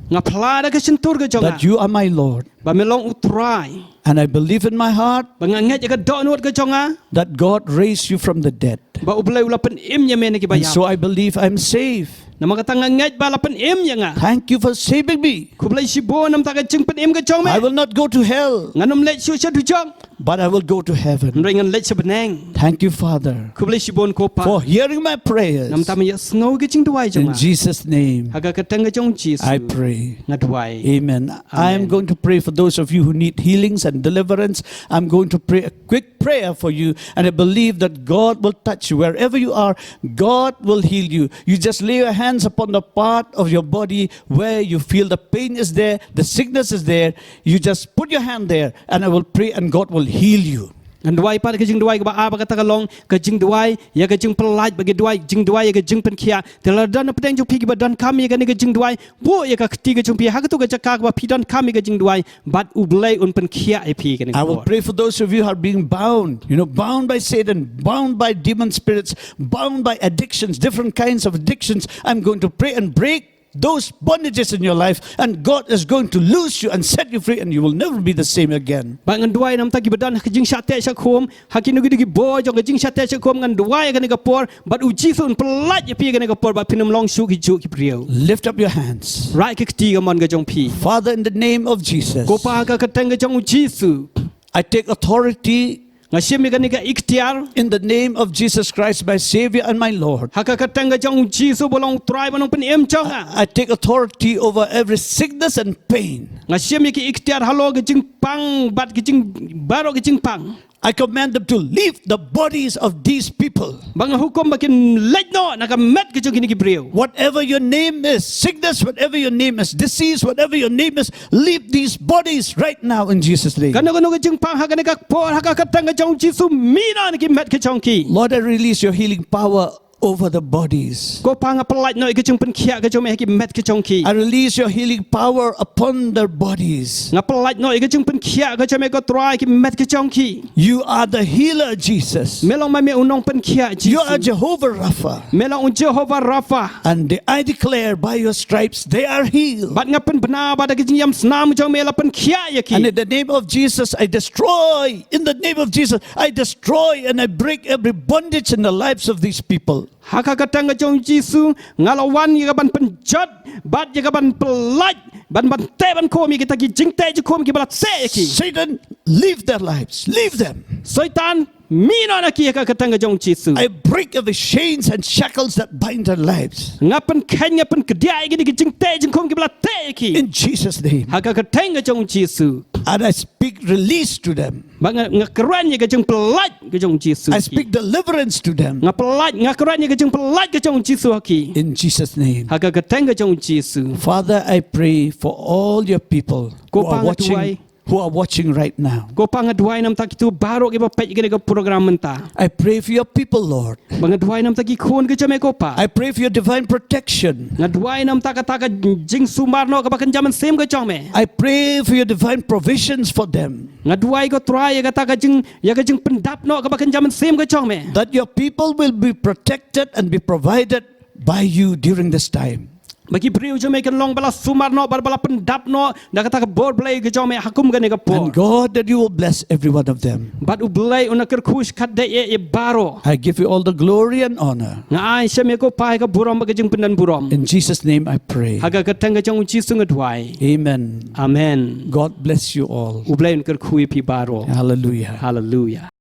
Nga phla da ka shyntur ka jong nga. That you are my Lord. Ba me long u Trai. And I believe in my heart. Ba nga ngeit ha ka dohnud ka jong nga. That God raised you from the dead. Ba U Blei u la pynim ïa me na ki ba ïap. And so I believe I'm saved. Namar kata nga ngeit ba la pynim ïa nga. Thank you for saving me. Khublei shibun namar ka jingpynim ka jong me. I will not go to hell. Ngan ym leit shuh sha dujok. But I will go to heaven. Hynrei ngan leit sha bneng. Thank you, Father, Khublei shibun ko Pa. For hearing my prayers. Namar ba me ïohsngew ka jingduwai jong nga. In Jesus' name, Ha ka kyrteng ka jong u Jisu. I pray. Nga duwai. Amen. I am going to pray for those of you who need healings and deliverance. I'm going to pray a quick prayer for you, and I believe that God will touch you wherever you are. God will heal you. You just lay your hands upon the part of your body where you feel the pain is there, the sickness is there. You just put your hand there, and I will pray, and God will heal you. Ngan duwai pat ka jingduwai kaba ar ba kata ka long ka jingduwai ïa ka jingpyllait, ba ka duwai jingduwai ïa ka jingpynkhiah. Te lada don na pdeng jong phi kiba donkam ïa kane ka jingduwai, buh ïa ka kti ka jong phi ha katu ka jaka kaba phi donkam ïa ka jingduwai, bad U Blei un pynkhiah ïa phi kane ka por. I will pray for those of you who are being bound, you know, bound by Satan, bound by demon spirits, bound by addictions, different kinds of addictions. I'm going to pray and break those bondages in your life, and God is going to loose you and set you free, and you will never be the same again. Bad ngan duwai namar ki ba don ha ka jingshah teh shah khum, ha kino kino ki bor jong ka jingshah teh shah khum, ngan duwai ha kane ka por, bad u Jisu un pyllait ïa phi ha kane ka por, bad phin ym long shuh ki juh ki briew. Lift up your hands. Raih ki kti kamon ka jong phi. Father, in the name of Jesus, Ko Pa, ha ka kyrteng ka jong u Jisu. I take authority Nga shim ïa kane ka iktiar. In the name of Jesus Christ, my Savior and my Lord. Ha ka kyrteng ka jong u Jisu ba long u Trai bad u nongpynim jong nga. I take authority over every sickness and pain. Nga shim ïa ka iktiar halor ka jingpang bad ka jing, baroh ka jingpang. I command them to leave the bodies of these people. Ba nga hukum ba kin leit noh na ka met ka jong kine ki briew. Whatever your name is, sickness, whatever your name is, disease, whatever your name is, leave these bodies right now in Jesus' name. Kano kano ka jingpang ha kane ka por, ha ka kyrteng ka jong u Jisu, mih noh na ki met ka jong ki. Lord, I release your healing power over the bodies. Ko Pa, nga pyllait noh ïa ka jingpynkhiah ka jong me ha ki met ka jong ki. I release your healing power upon their bodies. Nga pyllait noh ïa ka jingpynkhiah ka jong me, ko Trai, ha ki met ka jong ki. You are the healer, Jesus. Me long ma me u nongpynkhiah, Jisu. You are Jehovah Rapha. Me long u Jehovah Rapha. And I declare, by your stripes they are healed. Bad nga pynbna ba da ka jingïam snam jong me la pynkhiah ïa ki. And in the name of Jesus, I destroy. In the name of Jesus, I destroy and I break every bondage in the lives of these people. Ha ka kyrteng ka jong u Jisu, nga la wan ïa ka ban pynjot bad ïa ka ban pyllait, ban, ban teh ban khum ïa kita ki jingteh jingkhum kiba la teh ïa ki. Satan, leave their lives. Leave them. Soitan, mih noh na ki ha ka kyrteng ka jong u Jisu. I break every chains and shackles that bind their lives. Nga pynkheiñ, nga pynkdiah ïa kine ki jingteh jingkhum kiba la teh ïa ki. In Jesus' name. Ha ka kyrteng ka jong u Jisu. And I speak release to them. Ba nga, nga kren ïa ka jingpyllait ka jong u Jisu. I speak deliverance to them. Nga pyllait, nga kren ïa ka jingpyllait ka jong u Jisu ha ki. In Jesus' name. Ha ka kyrteng ka jong u Jisu. Father, I pray for all your people who are watching, who are watching right now. Ko Pa, nga duwai namar kito baroh kiba peit ïa kane ka program mynta. I pray for your people, Lord. Ba nga duwai namar ki khun ka jong me, ko Pa. I pray for your divine protection. Nga duwai namar kata ka jingsumar noh kaba kynja mynsiem ka jong me. I pray for your divine provisions for them. Nga duwai, ko Trai, ïa kata ka jing, ïa ka jingpyndap noh kaba kynja mynsiem ka jong me. That your people will be protected and be provided by you during this time. Ba ki briew jong me kin long ba la sumar noh, ba, ba la pyndap noh da kata ka bor Blei ka jong me ha kum kane ka por. And God, that you will bless every one of them. Bad U Blei un kyrkhu shikatdei ïa, ïa baroh. I give you all the glory and honor. Nga ai sha me, ko Pa, ïa ka burom bad ka jingpyndonburom. In Jesus' name I pray. Ha ka kyrteng ka jong u Jisu nga duwai. Amen. Amen. God bless you all. U Blei un kyrkhu ïa phi baroh. Hallelujah. Hallelujah.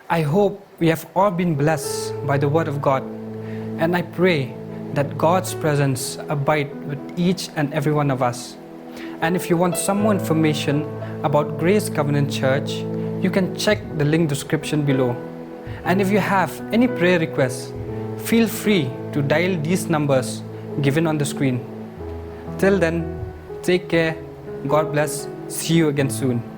I hope we have all been blessed by the Word of God, and I pray that God's presence abide with each and every one of us. And if you want some more information about Grace Covenant Church, you can check the link description below. And if you have any prayer requests, feel free to dial these numbers given on the screen. Till then, take care. God bless. See you again soon.